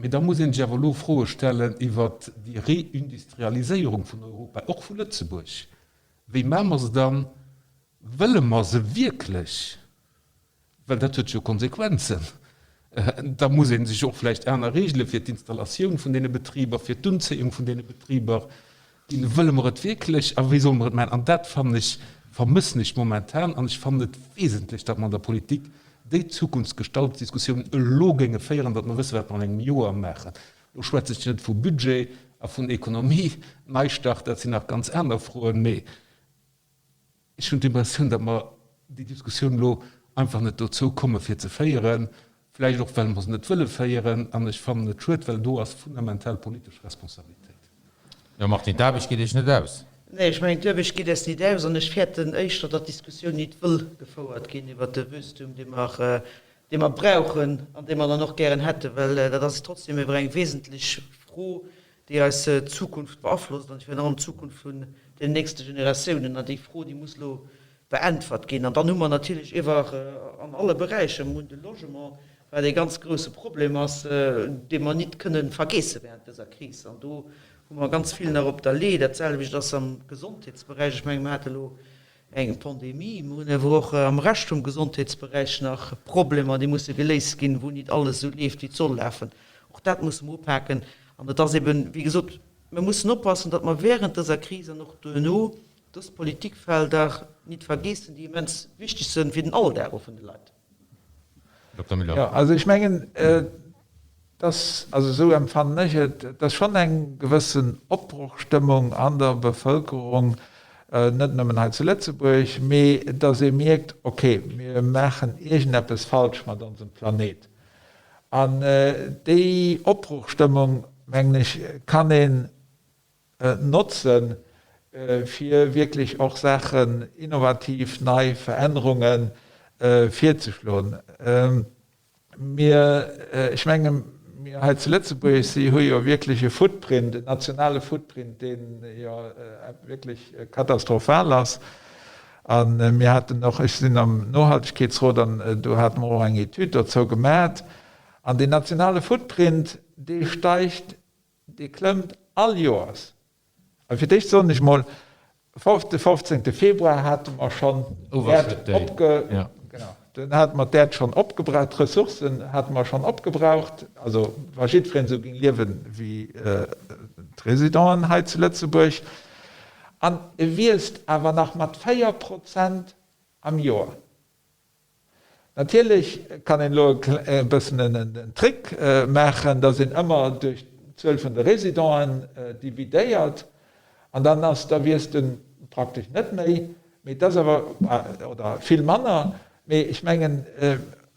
[SPEAKER 4] mee da muss ee sech awer elo Froe stellen iwwert déi Reindustrialiséierung vun Europa, och vu Lëtzebuerg. Wéi maache mer se dann? Wëlle mer se wierklech? Well dat huet jo Konsequenzen. Da muss ee sech och vläicht aner Regele fir d'Installatioun vun deene Betriber, fir d'Unzéiung vun deene Betriber ginn. Wëlle mer et wierklech a wéi solle mer et maachen? An dat fannen ech, vermëssen ech momentan. An ech fannen et wesentlech, datt mer an der Politik déi Zukunftsgestaltungsdiskussioun elo géinge féieren, datt mer wëssen, wat mer an engem Joer maachen. Elo schwätze ech net vu Budget a vun Ekonomie, Neistart, dat sinn nach ganz aner Froen, mee Ech hunn d'Impressioun, datt mer déi Diskussioun elo einfach net dozou komme fir ze féieren, vläicht och well mer se net wëlle féieren. An ech fannen et schued, well do ass fundamental politesch Responsabilitéit.
[SPEAKER 1] Jo Martine, d'Aarbecht geet Iech net aus.
[SPEAKER 3] Nee, ech mengen d'Aarbecht geet eis nit aus an ech fäerten éischter, datt d'Diskussioun nit wëll gefouert ginn iwwert de Wuesstum, dee mer, dee mer brauchen an dee mer dann och gären hätten, well dat ass trotzdem ewer eng wesentlech Fro, déi eis Zukunft beaflosst an virun allem d'Zukunft vun den nächste Generatiounen. An déi Fro, déi muss elo beäntwert ginn. An dann hu mer natierlech iwwer an alle Beräicher, mir hunn de Logement, wat ee ganz grouse Problem ass, dee mer nit kënnen vergeesse während dëser Kris. An do hu mer ganz vill nach op der Lee. Dat selwecht ass am Gesondheetsberäich. Ech menge mer hate elo eng Pandemie. Mer hunn awer och am Rescht vum Gesondheetsberäich nach Problemer, déi musse geléist ginn, wou nit alles esou leeft, wéi et soll lafen. Och dat musse mer upaken. An et ass eben, wéi gesot, mir mussen oppassen, datt mer während dëser Kris an och duerno. Dës Politikfelder nit vergeessen, déi immens wichteg sënn fir den Alldag och vun de Leit.
[SPEAKER 1] Dokter Müller.
[SPEAKER 2] Jo, also ech mengen, dass, also esou empfannen ech et, dass schonn eng gewëssen Opbrochstëmmung an der Bevëlkerung, net nëmmen hei zu Lëtzebuerg, mee dass ee mierkt, okay, mir maachen iergendeppes falsch mat onsem Planet. An déi Opbrochstëmmung, mengen ech, kann een notzen, fir wierklech och Saachen, innovativ nei Verännerunge virzeschloen. Mir, ech menge mir hei zu Lëtzebuerg, si hu jo wierklech e Footprint, en nationale Footprint, dee jo wierklech katastrophal ass. A mir haten och, ech sinn am Nohaltegkeetsrot an do hate mer och eng Etüd dozou gemat, an deen nationale Footprint, dee steigt Dee klëmmt all Joers. A fir d'éischt soen ech mol, de 15. Februar hate mer schonn d'Äerd opge, genau, dunn hate mer d'Äerd schonn opgebraucht, d'Ressourcen hate mer schonn opgebraucht. Also wa jiddwereen esou géing liewen wéi d'Residenten hei zu Lëtzebuerg. An e wiisst awer nach mat 4 Prozent am Joer. Natierlech kann een elo e bëssen en Trick maachen, datt een ëmmer duerch d'Zuel vun de Residenten dividéiert an dann ass, da wiisst en praktesch net méi, mee et ass awer, oder vill manner. Mee ech mengen,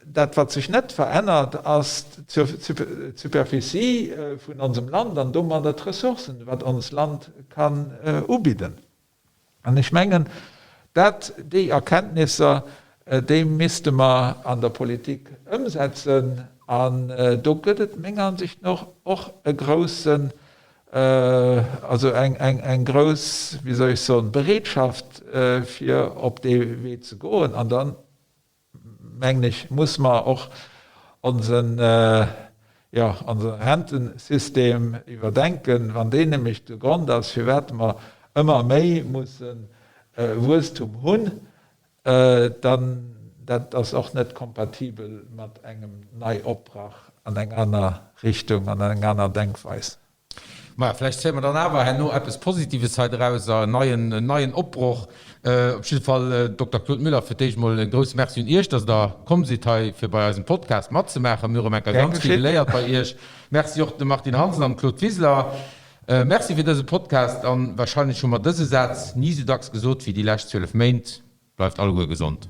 [SPEAKER 2] dat wat sech net verännert, ass d'Superficie vun onsem Land an domadder d'Ressourcen, wat ons Land kann ubidden. An ech mengen, dat, déi Erkenntnisser, déi misste mer an der Politik ëmsetzen. An do gëtt et menger Ansicht no och e groussen, also eng grouss, wéi soll ech soen, Bereetschaft, fir op dee Wee ze goen. An dann mengen ech, muss mer och onsen, jo, onse Rentensystem iwwerdenken, wann deen nämlech de Grond ass, firwat mer ëmmer méi musse Wuesstum hunn, dann dat ass och net kompatibel mat engem Neiopbrach an eng aner Richtung, an eng aner Denkweis.
[SPEAKER 1] Maja, vläicht zéie mer dann awer herno eppes Positives hei drauser, en neien, en neien Opbroch. Op jidde Fall, Dokter Claude Muller, fir d'éischt emol e grousse Merci un Iech, dass Der komm sidd hei, fir bei eisem Podcast matzemaachen. Mir hu erëm eng Kéier ganz vill geléiert bei Iech. Merci och dem Martine Hansen an dem Claude Wiseler. Merci fir dëse Podcast. An wahrscheinlech hu mer dëse Saz ni esou dacks gesot wéi déi lescht 12 Méint. Bleift alleguer gesond.